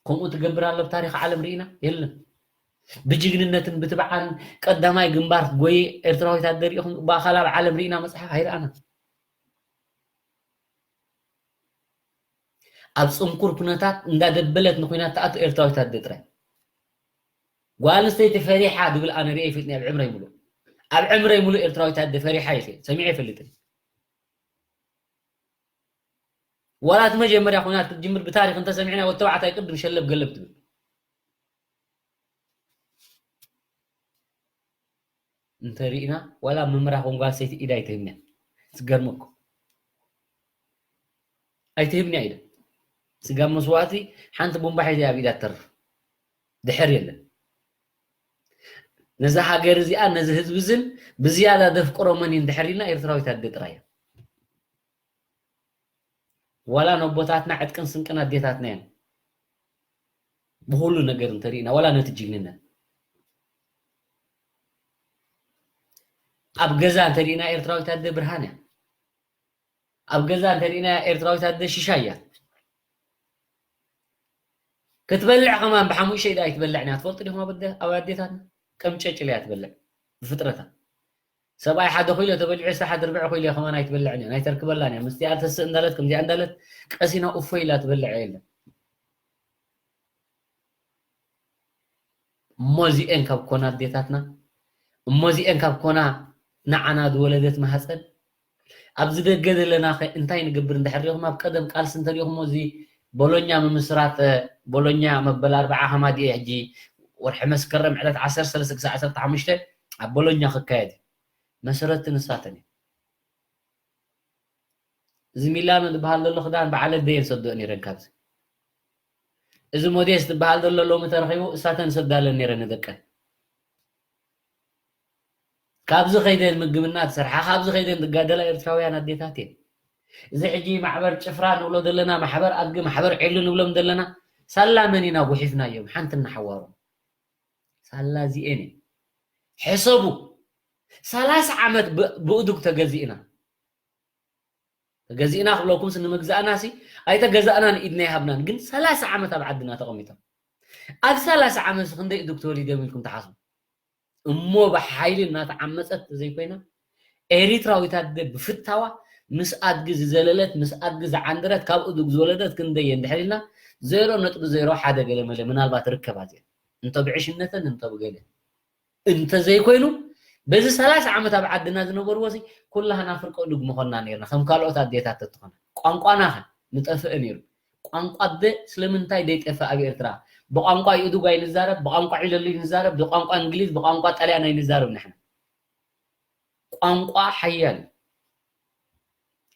ከምኡ ትገብር ኣሎ ኣብ ታሪኽ ዓለም ርኢና የለን። ብጅግንነትን ብትብዓን ቀዳማይ ግንባር ጎይ ኤርትራዊት ኣደ ርኢኹም ብኣኻል ኣብ ዓለም ርኢና መጽሓፍ ኣይረኣና። ኣብ ጽንኩር ኩነታት እንዳደበለት ንኹናት ትኣቱ ኤርትራዊት ኣደ ጥራይ። ጓል ኣንስተይቲ ፈሪሓ ድብል ኣነ ርኤ ይፈልጥኒ ኣብ ዕምረይ ሙሉእ። ኣብ ዕምረይ ሙሉእ ኤርትራዊት ኣደ ፈሪሓ ይፈ-፣ ሰሚዐ ይፈልጥን። ዋላ እቲ መጀመርያ ኩናት ክትጅምር ብታሪኽ እንተሰሚዕና ወዲ ተባዕታይ ቅድም ሸለብ ገለብ ትብል። እንተሪኢና ዋላ መምራ ኮንጓ ሰይቲ ኢዳ ኣይትህብን እያ። ትገርመኩም። ኣይትህብን እያ ኢዳ። ስጋብ መስዋእቲ ሓንቲ ቡምባ ሒዛ እያ ኣብ ኢዳ ትተርፍ። ድሕር የለን። ነዛ ሃገር እዚኣ ነዚ ህዝቢ እዝን ብዝያዳ ደፍቅሮ መን እዩ እንድሕር ኢልና ኤርትራዊት ኣደ ጥራይ እያ። ዋላ ነቦታትና ዕጥቅን ስንቅን ኣዴታትና እየን። ብኹሉ ነገር እንተሪእና ዋላ ነቲ ጅግንነት ኣብ ገዛ እንተሪእና ኤርትራዊት ኣደ ብርሃን እያ። ኣብ ገዛ እንተሪእና ኤርትራዊት ኣደ ሽሻይ እያ። ክትበልዕ ከማን ብሓሙሽተ ኢዳ ኣይትበልዕን እያ። ትፈልጡ ዲኹም ኣብ ኣደ-፣ ኣብ ኣዴታትና? ቀምጨጭል እያ ትበልዕ ብፍጥረታ። ሰብኣይ ሓደ ኪሎ ተበሊዑ፣ እሳ ሓደ ርብዒ ኪሎ ከማን ኣይትበልዕን እያ። ኣይተርክበላን እያ። ምስቲኣ ተስእ እንዳለት፣ ከምዚኣ እንዳለት ቀሲና ኡፎ ኢላ ትበልዕ የለን። እሞ እዚኤን ካብ ኮና ኣዴታትና፣ እሞ እዚኤን ካብ ኮና ንዓና ዝወለደት ማህፀን፣ ኣብዚ ደገ ዘለና ኸ እንታይ ንገብር እንድሕር ሪኢኹም፣ ኣብ ቀደም ቃልሲ እንተሪኢኹሞ፣ እዚ ቦሎኛ ምምስራት፣ ቦሎኛ መበል ኣርብዓ ከማዲኤ ሕጂ ወርሒ መስከረም ዕለት ዓሰርተ ሰለስተ ክሳዕ ዓሰርተ ሓሙሽተ ኣብ ቦሎኛ ክካየድ እዩ። መሰረትቲ ንሳተን እዩ። እዚ ሚላኖ ዝበሃል ዘሎ ክዳን በዓለት ደየን ሰድኦ ነይረን ካብዚ። እዚ ሞዴስ ዝበሃል ዘሎ ሎሚ ተረኺቡ እሳተን ሰዳለን ነይረን ንደቀን። ካብዚ ከይደን ምግብና ዝሰርሓ፣ ካብዚ ከይደን ዝጋደላ ኤርትራውያን ኣዴታት እየን። እዚ ሕጂ ማሕበር ጭፍራ ንብሎ ዘለና፣ ማሕበር ኣድጊ፣ ማሕበር ዒሉ ንብሎም ዘለና፣ ሳላ መን ኢና ጉሒፍናዮም? ሓንቲ እናሓዋሩ። ሳላ እዚኤን እየን። ሕሰቡ። ሰላሳ ዓመት ብ-፣ ብእዱግ ተገዚእና። ተገዚእና ክብለኩምስ ንምግዛእናሲ ኣይተገዛእናን ኢድና ይሃብናን። ግን ሰላሳ ዓመት ኣብ ዓድና ተቐሚጦም። ኣብ ሰላሳ ዓመት ክንደይ እዱግ ተወሊዶም ኢልኩም ትሓስቡ? እሞ ብሓይሊ እናተዓመጸት ዘይኮይና፣ ኤሪትራዊት ኣደ ብፍታዋ ምስ ኣድጊ ዝዘለለት፣ ምስ ኣድጊ ዝዓንደረት፣ ካብ እዱግ ዝወለደት ክንደይ እየን እንድሕር ኢልና፣ ዜሮ ነጥቢ ዜሮ ሓደ ገለ መለ ምናልባት ርከባት እየን። እንተ ብዕሽነተን፣ እንተ ብገለ። እንተ ዘይኮይኑ፣ በዚ ሰላሳ ዓመት ኣብ ዓድና ዝነበርዎ ሲ፣ ኩላህና ፍርቂ እዱግ ምኾንና ነይርና፣ ከም ካልኦት ኣዴታት ተትኾና። ቋንቋና ኸ ምጠፍአ ነይሩ። ቋንቋ ኣደ ስለምንታይ ዘይጠፍእ ኣብ ኤርትራ? ብቋንቋ ይእዱግ ኣይንዛረብ፣ ብቋንቋ ዒለሉ ይንዛረብ፣ ብቋንቋ እንግሊዝ፣ ብቋንቋ ጣልያን ኣይንዛረብ ንሕና። ቋንቋ ሓያል እዩ።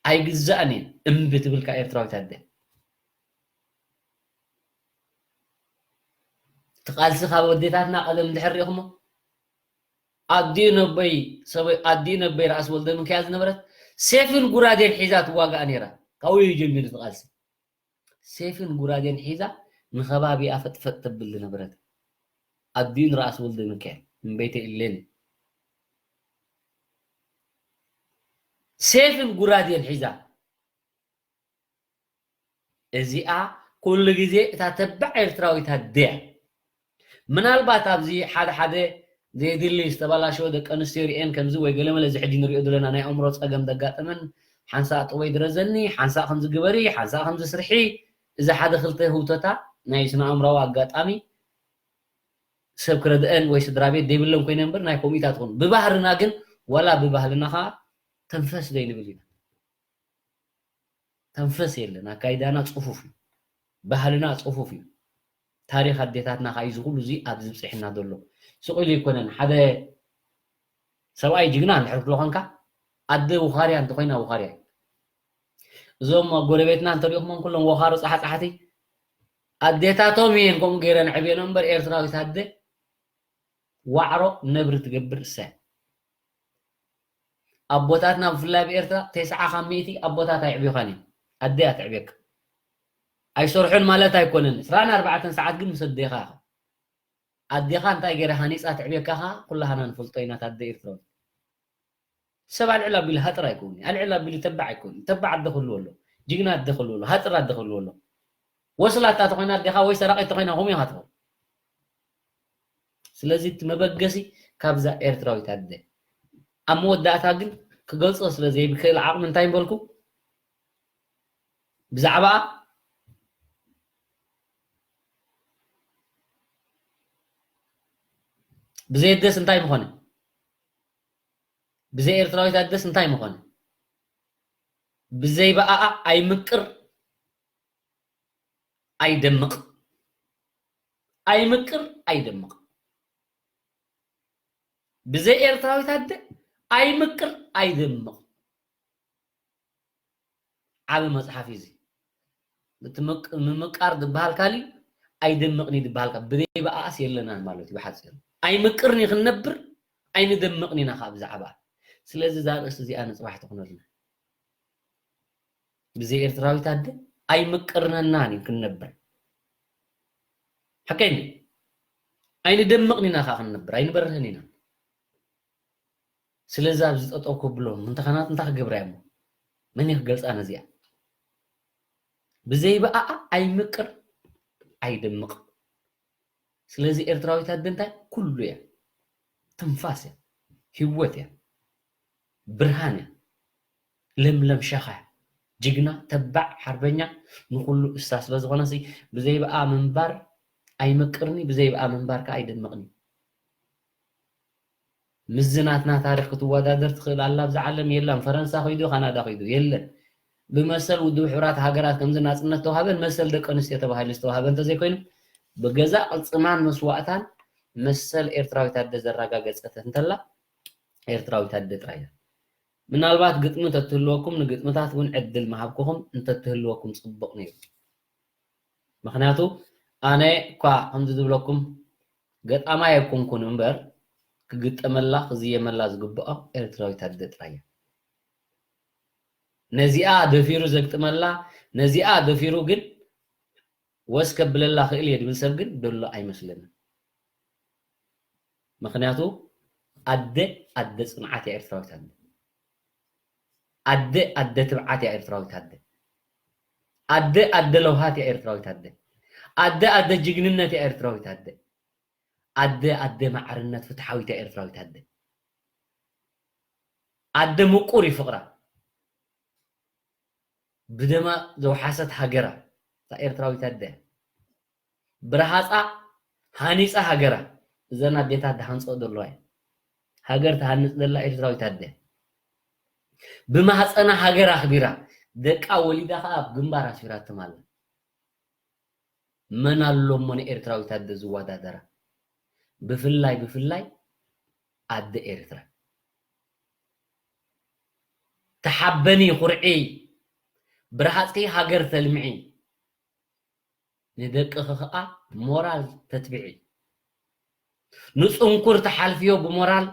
ኣይግዛእን እየን እምቢ ትብል ከኣ ኤርትራዊት ኣደ። እቲ ቃልሲ ካብ ኣዴታትና ቀደም እንድሕር ሪኢኹሞ፣ ኣዲኡ ነበይ፣ ሰበ-፣ ኣዲኡ ነበይ ራእሲ ወልደ ሚካኤል ዝነበረት ሴፍን ጉራዴን ሒዛ ትዋጋእ ነይራ። ካብኡ እዩ ጀሚሩ እቲ ቃልሲ። ሴፍን ጉራዴን ሒዛ ንኸባቢኣ ፈጥፈጥ ተብል ዝነበረት ኣዲኡ ንራእሲ ወልደ ሚካኤል እምበይተ ኢሌኒ። ሴፍን ጉራዴን ሒዛ። እዚኣ ኩሉ ግዜ እታ ተባዕ ኤርትራዊት ኣደ እያ። ምናልባት ኣብዚ ሓደ ሓደ ዘየድሊ ዝተበላሸወ ደቂ ኣንስትዮ ሪኤን ከምዚ ወይ ገለመለ እዚ ሕጂ ንሪኦ ዘለና ናይ ኣእምሮ ጸገም ዘጋጠመን ሓንሳእ ጥወይ ድረዘኒ፣ ሓንሳእ ከምዚ ግበሪ፣ ሓንሳእ ከምዚ ስርሒ፣ እዚ ሓደ ክልተ ህውተታ ናይ ስነ ኣእምሮዊ ኣጋጣሚ ሰብ ክረድአን ወይ ስድራ ቤት ዘይብለን ኮይነ እምበር ናይ ከምኡታት ትኾኑ። ብባህርና ግን ዋላ ብባህልና ኸዓ ተንፈስ ዘይንብል ኢና። ተንፈስ የለን። ኣካይዳና ጽፉፍ እዩ። ባህልና ጽፉፍ እዩ። ታሪኽ ኣዴታትና ኸዓ እዩ እዚ ኩሉ እዚ ኣብዚ ብጽሕና ዘሎ። ስቕ ኢሉ ኣይኮነን። ሓደ ሰብኣይ ጅግና እንድሕር ትብሎ ኾንካ፣ ኣደ ውኻርያ እንተኾይና ውኻርያ እዩ። እዞም ኣብ ጎረቤትና እንተሪእኹሞም ኩሎም ወኻሩ ጻሕጻሕቲ ኣዴታቶም እየን ከምኡ ገይረን ኣዕብየን እምበር ኤርትራዊት ኣደ ዋዕሮ ነብሪ ትገብር እሳ እያ። ኣቦታትና ብፍላይ ኣብ ኤርትራ ተስዓ ካብ ሚእቲ ኣቦታት ኣይዕብዩኻን እዮም። ኣደ እያ ተዕብየካ። ኣይሰርሑን ማለት ኣይኮነን። ዕስራን ኣርባዕተን ሰዓት ግን ምስ ኣዴኻ ኢኻ። ኣዴኻ እንታይ ገይራ ሃኒጻ ተዕብየካ ኸኣ ኩላህና ንፈልጦ ኢና። ኣደ ኤርትራዊ ሰብ ኣልዕል ኣቢሉ ሃጥር ኣይከውን እዩ። ኣልዕል ኣቢሉ ተባዕ ኣይከውን እዩ። ተባዕ ኣደ ክህልዎ ኣሎ። ጅግና ኣደ ክህልዎ ኣሎ። ሃጥር ኣደ ክህልዎ ኣሎ። ወስላታ ተኾይና ኣዴኻ ወይ ሰራቒት ተኾይና ከምኡ ኢኻ ትኸውን። ስለዚ እቲ መበገሲ ካብዛ ኤርትራዊት ኣደ። ኣብ መወዳእታ ግን ክገልጾ ስለ ዘይብክእል ዓቕሚ እንታይ ምበልኩ? ብዛዕባ ብዘይ ኣደስ እንታይ ምኾነ? ብዘይ ኤርትራዊት ኣደስ እንታይ ምኾነ? ብዘይ በኣኣ ኣይምቅር ኣይደምቕ። ኣይምቅር ኣይደምቕ። ብዘይ ኤርትራዊት ኣደ ኣይምቅር ኣይደምቕ። ዓቢ መጽሓፍ እዩ እዚ። እቲ ምቅ-፣ ምምቃር ዝበሃል ካሊእ ኣይደምቕን እዩ ዝበሃል ካሊእ። ብዘይ በኣኣስ የለናን ማለት እዩ ብሓጺሩ። ኣይምቅርን እዩ ክንነብር፣ ኣይንደምቕን ኢና ከኣ ብዛዕባ። ስለዚ እዛ ርእሲ እዚኣ ንጽባሕ ትኹነልና። ብዘይ ኤርትራዊት ኣደ ኣይምቅርነናን እዩ ክንነብር። ሓቀይ እንድዩ። ኣይንደምቕን ኢና ከኣ ክንነብር፣ ኣይንበርህን ኢና። ስለዚ ኣብዚ ጠጠው ከብሎም እንተ ኸናት እንታይ ክገብራ እሞ? መን እዩ ክገልጻ ነዚኣ? ብዘይ በኣኣ ኣይምቅር ኣይደምቕ። ስለዚ ኤርትራዊት ኣደ እንታይ? ኩሉ እያ። ትንፋስ እያ። ህይወት እያ። ብርሃን እያ። ለምለም ሸኻ እያ። ጅግና፣ ተባዕ፣ ሓርበኛ ንኹሉ እሳ ስለ ዝኾነሲ ብዘይ በኣ ምንባር ኣይምቅርኒ፣ ብዘይ በኣ ምንባር ከኣ ኣይደምቕኒ። ምስዚ ናትና ታሪኽ ክትወዳደር ትኽእል ኣላ ኣብዛ ዓለም የላን። ፈረንሳ ኸይዱ፣ ካናዳ ኸይዱ የለን። ብመሰል ውድብ ሕቡራት ሃገራት ከምዚ ናጽነት ተዋህበን መሰል ደቂ ኣንስትዮ ተባሂሉ ዝተዋህበ እንተዘይኮይኑ፣ ብገዛእ ቅልጽማን መስዋእታን መሰል ኤርትራዊት ኣደ ዘረጋገጸት እንተላ ኤርትራዊት ኣደ ጥራይ እያ። ምናልባት ግጥሚ እንተትህልወኩም ንግጥምታት እውን ዕድል ምሃብኩኹም እንተትህልወኩም ጽቡቕ ነይሩ። ምኽንያቱ ኣነ እኳ ከምዚ ዝብለኩም ገጣማይ ኣይኮንኩን እምበር ክግጠመላ ክዝየመላ ዝግብኦ ኤርትራዊት ኣደ ጥራይ እያ። ነዚኣ ደፊሩ ዘግጥመላ፣ ነዚኣ ደፊሩ ግን ወስ ከብለላ ክእል እየ ዝብል ሰብ ግን ደሎ ኣይመስለንን። ምኽንያቱ ኣደ ኣደ ጽንዓት እያ ኤርትራዊት ኣደ። ኣደ ኣደ ትብዓት እያ ኤርትራዊት ኣደ። ኣደ ኣደ ለውሃት እያ ኤርትራዊት ኣደ። ኣደ ኣደ ጅግንነት እያ ኤርትራዊት ኣደ። ኣደ ኣደ ማዕርነት ፍትሓዊት እያ ኤርትራዊት ኣደ። ኣደ ምቁር እዩ ፍቕራ። ብደማ ዘውሓሰት ሃገራ እታ ኤርትራዊት ኣደ። ብረሃጻ ሃኒጻ ሃገራ። እዘን ኣዴታት ዝሃንጽኦ ዘለዋ እየን። ሃገር ትሃንጽ ዘላ ኤርትራዊት ኣደ። ብማህጸና ሃገር ኣኽቢራ፣ ደቃ ወሊዳ ኸኣ ኣብ ግንባር ኣስፊራቶም ኣላ። መን ኣሎ እሞ ንኤርትራዊት ኣደ ዝወዳደራ? ብፍላይ፣ ብፍላይ ኣደ ኤርትራ። ተሓበኒ፣ ኩርዒ፣ ብረሃጽኪ ሃገር ተልምዒ። ንደቅኺ ኸኣ ሞራል ተትብዒ። ንጽንኩር ትሓልፍዮ ብሞራል፣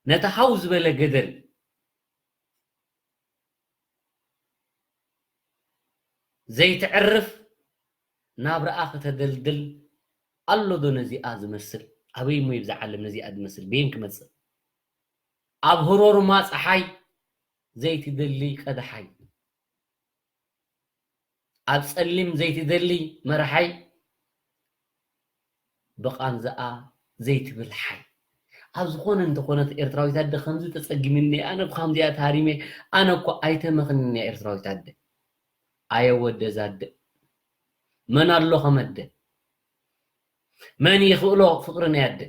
ነቲ ሃው ዝበለ ገደል ዘይትዕርፍ ናብራኣ ክተደልድል ኣሎ ዶ ነዚኣ ዝመስል? ኣበይ እሞ ይብዛ ዓለም ነዚኣ ዝመስል? በየን ክመጽእ? ኣብ ህሮርማ ጸሓይ ዘይትደሊ ቀዳሓይ፣ ኣብ ጸሊም ዘይትደሊ መራሓይ፣ ብቓንዛኣ ዘይትብል ሓይ። ኣብ ዝኾነ እንተኾነት ኤርትራዊት ኣደ ከምዚ ተጸጊምኒ፣ ኣነ እኮ ከምዚኣ ተሃሪመ፣ ኣነ እኮ ኣይተመኽንኒ እያ ኤርትራዊት ኣደ። ኣየ ወደዛ ኣደ፣ መን ኣሎ ከም ኣደ? መን ይኽእሎ ፍቕሪ ናይ ኣደ?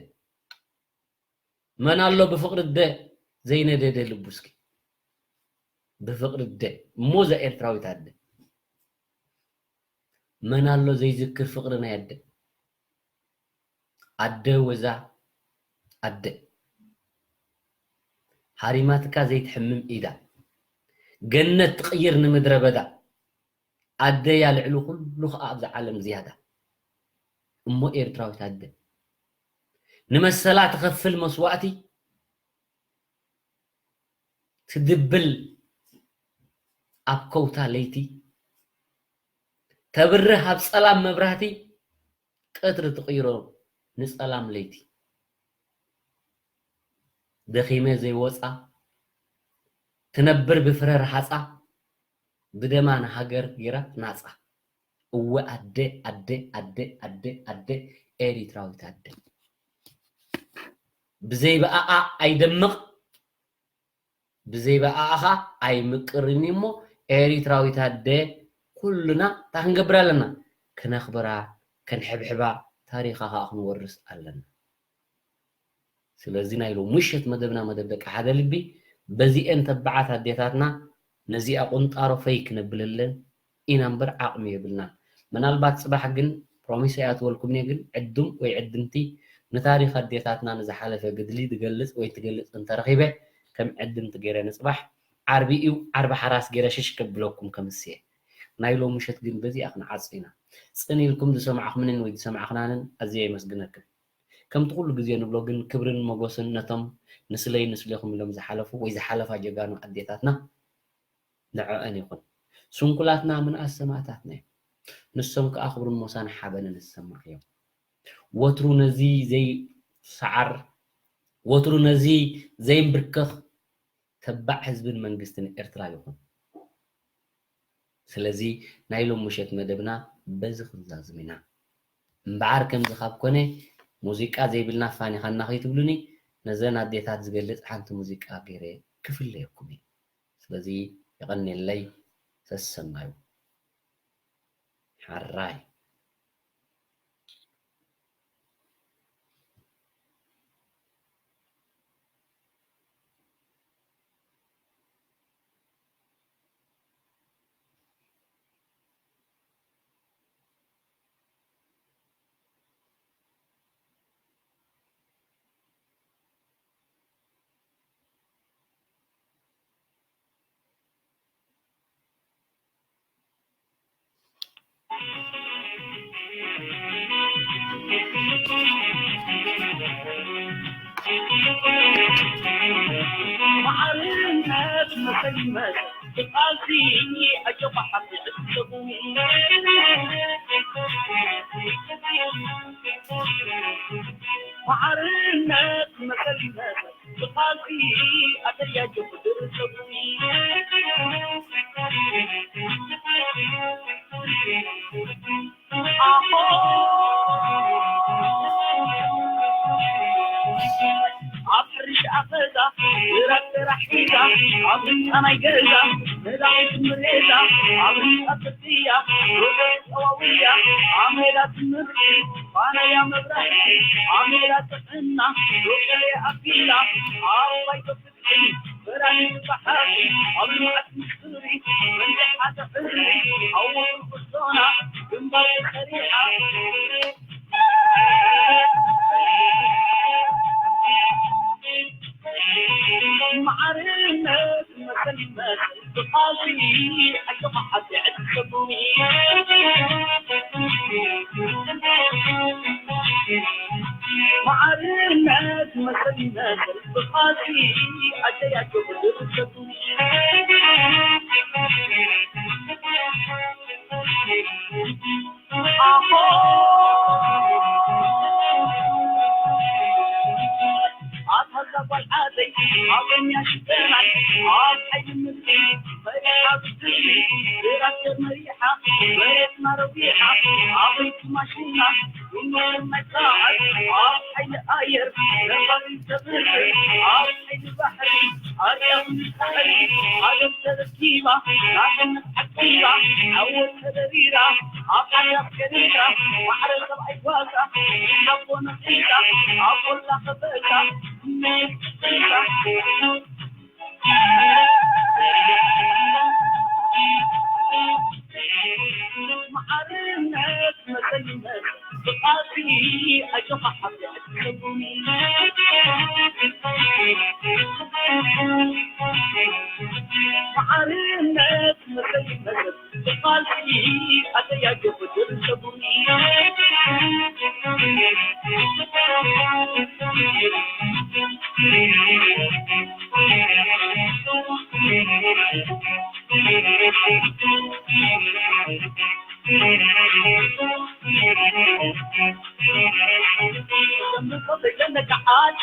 መን ኣሎ ብፍቕሪ ኣደ ዘይነደደ ልቡ እስኪ? ብፍቕሪ ኣደ እሞ እዛ ኤርትራዊት ኣደ። መን ኣሎ ዘይዝክር ፍቕሪ ናይ ኣደ? ኣደ ወዛ ኣደ። ሃሪማትካ ዘይትሕምም ኢዳ። ገነት ትቕይር ንምድረ በዳ። ኣደ እያ ልዕሊ ኩሉ ኸኣ ኣብዛ ዓለም ዝያዳ። እሞ ኤርትራዊት ኣደ። ንመሰላ ትኸፍል መስዋእቲ ትድብል ኣብ ከውታ ለይቲ፣ ተብርህ ኣብ ጸላም መብራህቲ፣ ቀትሪ ትቕይሮ ንጸላም ለይቲ። ደኺመ ዘይወጻ፣ ትነብር ብፍረ ረሃጻ፣ ብደማ ንሃገር ጌራ ናጻ። እወ ኣደ፣ ኣደ፣ ኣደ፣ ኣደ፣ ኣደ፣ ኤሪትራዊት ኣደ። ብዘይ ብኣኣ ኣይደምቕ፣ ብዘይ ብኣኣ ኸኣ ኣይምቅርን እዩ እሞ፣ ኤሪትራዊት ኣደ ኩልና እንታይ ክንገብር ኣለና? ክነኽብራ፣ ክንሕብሕባ፣ ታሪኻ ኸኣ ክንወርስ ኣለና። ስለዚ ናይ ሎሚ ምሸት መደብና መደብ ደቂ ሓደ ልቢ በዚኤን ተባዓት ኣዴታትና ነዚኣ ቁንጣሮ ፈይ ክነብለለን ኢና እምበር ዓቕሚ የብልናን። ምናልባት ጽባሕ ግን ፕሮሚስ ኣይኣትወልኩምን እየ፣ ግን ዕዱም ወይ ዕድምቲ ንታሪኽ ኣዴታትና ንዝሓለፈ ገድሊ ዝገልጽ ወይ ትገልጽ እንተረኺበ ከም ዕድምቲ ገይረ ንጽባሕ ዓርቢ እዩ ዓርቢ ሓራስ ገይረ ሽሽ ከብለኩም ከምስየ። ናይ ሎሚ ምሸት ግን በዚኣ ክንዓጽ ኢና። ጽን ኢልኩም ዝሰማዕኹምንን ወይ ዝሰማዕኽናንን ኣዝየ የመስግነክን። ከምቲ ኩሉ ግዜ ንብሎ ግን ክብርን ሞጎስን ነቶም ንስለይ ንስሌኹም ኢሎም ዝሓለፉ ወይ ዝሓለፋ ጀጋኑ ኣዴታትና ንዐአን ይኹን። ስንኩላትና ምንኣስ ሰማእታትና እዮም። ንሶም ከኣ ክብርን ሞሳን ሓበንን ዝሰማዕ እዮም። ወትሩ ነዚ ዘይሰዓር፣ ወትሩ ነዚ ዘይንብርከኽ ተባዕ ህዝብን መንግስትን ኤርትራ ይኹን። ስለዚ ናይ ሎም ምሸት መደብና በዚ ክንዛዝም ኢና። እምበኣር ከምዚ ካብ ኮነ ሙዚቃ ዘይብልና ፋኒኻና ከይትብሉኒ፣ ነዘን ኣዴታት ዝገልጽ ሓንቲ ሙዚቃ ገይረ ክፍለየኩም እየ። ስለዚ የቐንየለይ፣ ሰሰናዩ። ሓራይ። ማዕርነት መሰል ይመስል ብቃልሲ ኣጆኻ ሓፊዝ ትሰጉ። ማዕርነት መሰል ይመስል ብቃልሲ ኣደያጆ ድርሰጉ። ኣኾ ኣብ ሕርሻ ኣፈዛ፣ ግራት ስራሕ ሒዛ፣ ኣብ ህንጻ ናይ ገዛ፣ ነዳቒ ትምሬዛ፣ ኣብ ህንጻ ጽርግያ፣ ሮቦት ጸዋውያ፣ ኣብ ሜዳ ትምህርቲ፣ ባናያ መብራህቲ፣ ኣብ ሜዳ ጥዕና፣ ዶክተር ኣቢላ፣ ኣብ ባይቶ ፍትሒ፣ በራሪ በሓቂ፣ ኣብ ልምዓት ምክሪ፣ መንገድ ሓደ ሕሪ፣ ኣብ ወፍሪ ኩሶና፣ ግንባር ተሰሪሓ። ማዕርነት መሰል ይመስል ብቃልሲ፣ ኣጆኻ ሓፊዝ ትሰጉሚ። ማዕርነት መሰል ይመስል ብቃልሲ፣ ኣደይ ኣጆኺ ድርሰጉሚ። ኣታ እዛ ጓል ዓደይ፣ ኣብ ቅድሚያ ሽፈናይ፣ ኣብ ሓይሊ ምድሪ፣ መሪሓ ብትሪ፣ ብራከር መሪሓ፣ መሬትና ረዊሓ፣ ኣበይቲ ማሽና፣ ይኖር መጻዓት፣ ኣብ ሓይሊ ኣየር፣ ነፋሪት ተብርር፣ ኣብ ሓይሊ ባሕሪ፣ ኣርያም ንጻዕሪ፣ ዓለም ተረኪባ፣ ናጽነት ዓቂባ፣ ዓወት ተደሪራ፣ ኣብ ዓዳት ከሪራ፣ ማዕረ ሰብኣይ ጓዛ፣ ሓቦ ነቒዛ፣ ኣብ ቆላ ከበሳ፣ ስምዒት ክስንሳ። ማዕርነት መሰል ይመስል ብቃልሲ ኣጆኻ ሓፍቲ ኣትሰጉሚ። ማዕርነት መሰል ይመስል ብቃልሲ ኣደይ ኣጆኺ ድርሰጉሚ። ዘምልጦ ዘይለካ ዓደ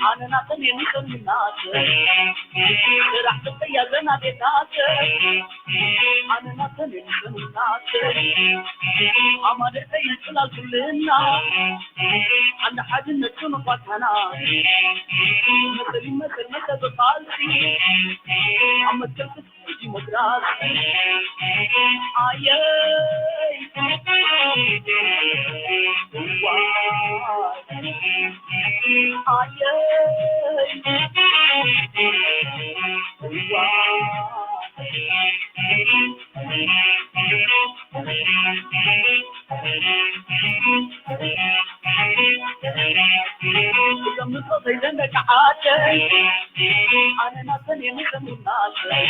ኣነ ናተን የንሰን ናተን ስራሕ ክቀያ ዘናዴታተን ኣነ ናተን የንሰን ናተን ኣማደተይ ጽላል ኩልና ዓንዲ ሓድነት ክንኳታና መሰል ይመሰል መሰል ብቃልሲ ኣብ መትከል ዲሞክራሲ ኣየይ ዋይ ኣየይ ዋይ ዘምልጦ ዘይለካ ዓደ ኣነ ናተን የምሰሙናተይ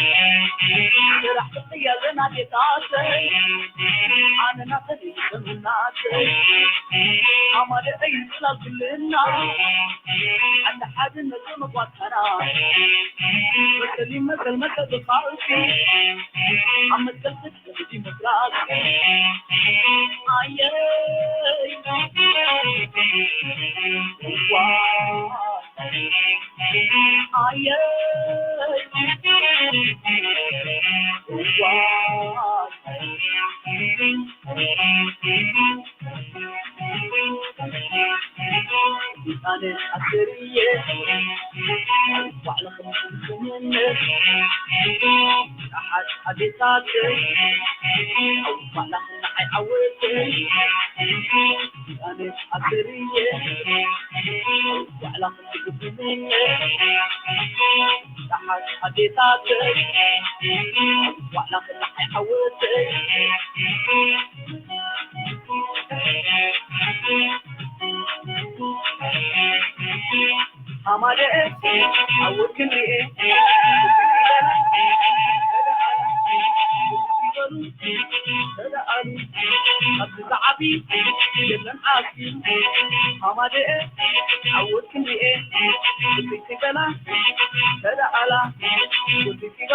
ስራሕ ክቅያ ዘናዴታተይ ኣነ ናተን የምሰሙናተይ ኣማደተይ ጽላል ኩልና ዓንዲ ሓድነት መጓተና መሰል ይመሰል መሰል ብቃልሲ ኣብ መትከል ዲሞክራሲ ኣየይ ዋይ ኣየይ ዋይ ኣነ ኣስርየ ባዕልኹም ስምምነት ኣሓት ኣዴታት ባዕልኹም ንዓይ ዓወት ኣነ ኣስርየ ባዕልኹም ስምምነት ኣሓት ኣዴታት ባዕልኹም ንዓይ ዓወት ኣማደኤ ዓወት ክንሪኤ ተደኣሉ ካብቲ ዝዓቢ የለን ዓቢ ኣማደኤ ዓወት ክንሪኤ ብትክክላ ተደኣላ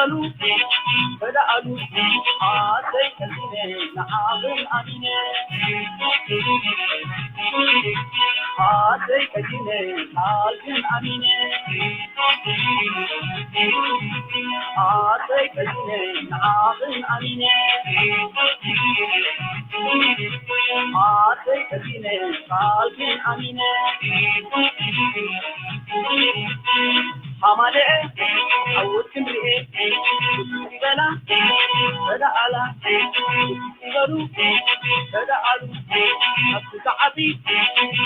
ይበሉ ተደኣሉ ኣሰይ ቀሲነ ንዓኽን ኣሚነ ኣሰይ ቀሲነ ንዓኽን ኣሚነ ኣሰይ ቀሲነ ንዓኽን ኣሚነ ኣሰይ ቀሲነ ንዓኽን ኣሚነ ኣማደኤ ዓወት ክንሪኤ ይበላ ተደኣላ ይበሉ ተደኣሉ ኣብቲ ዝዓቢ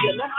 የለን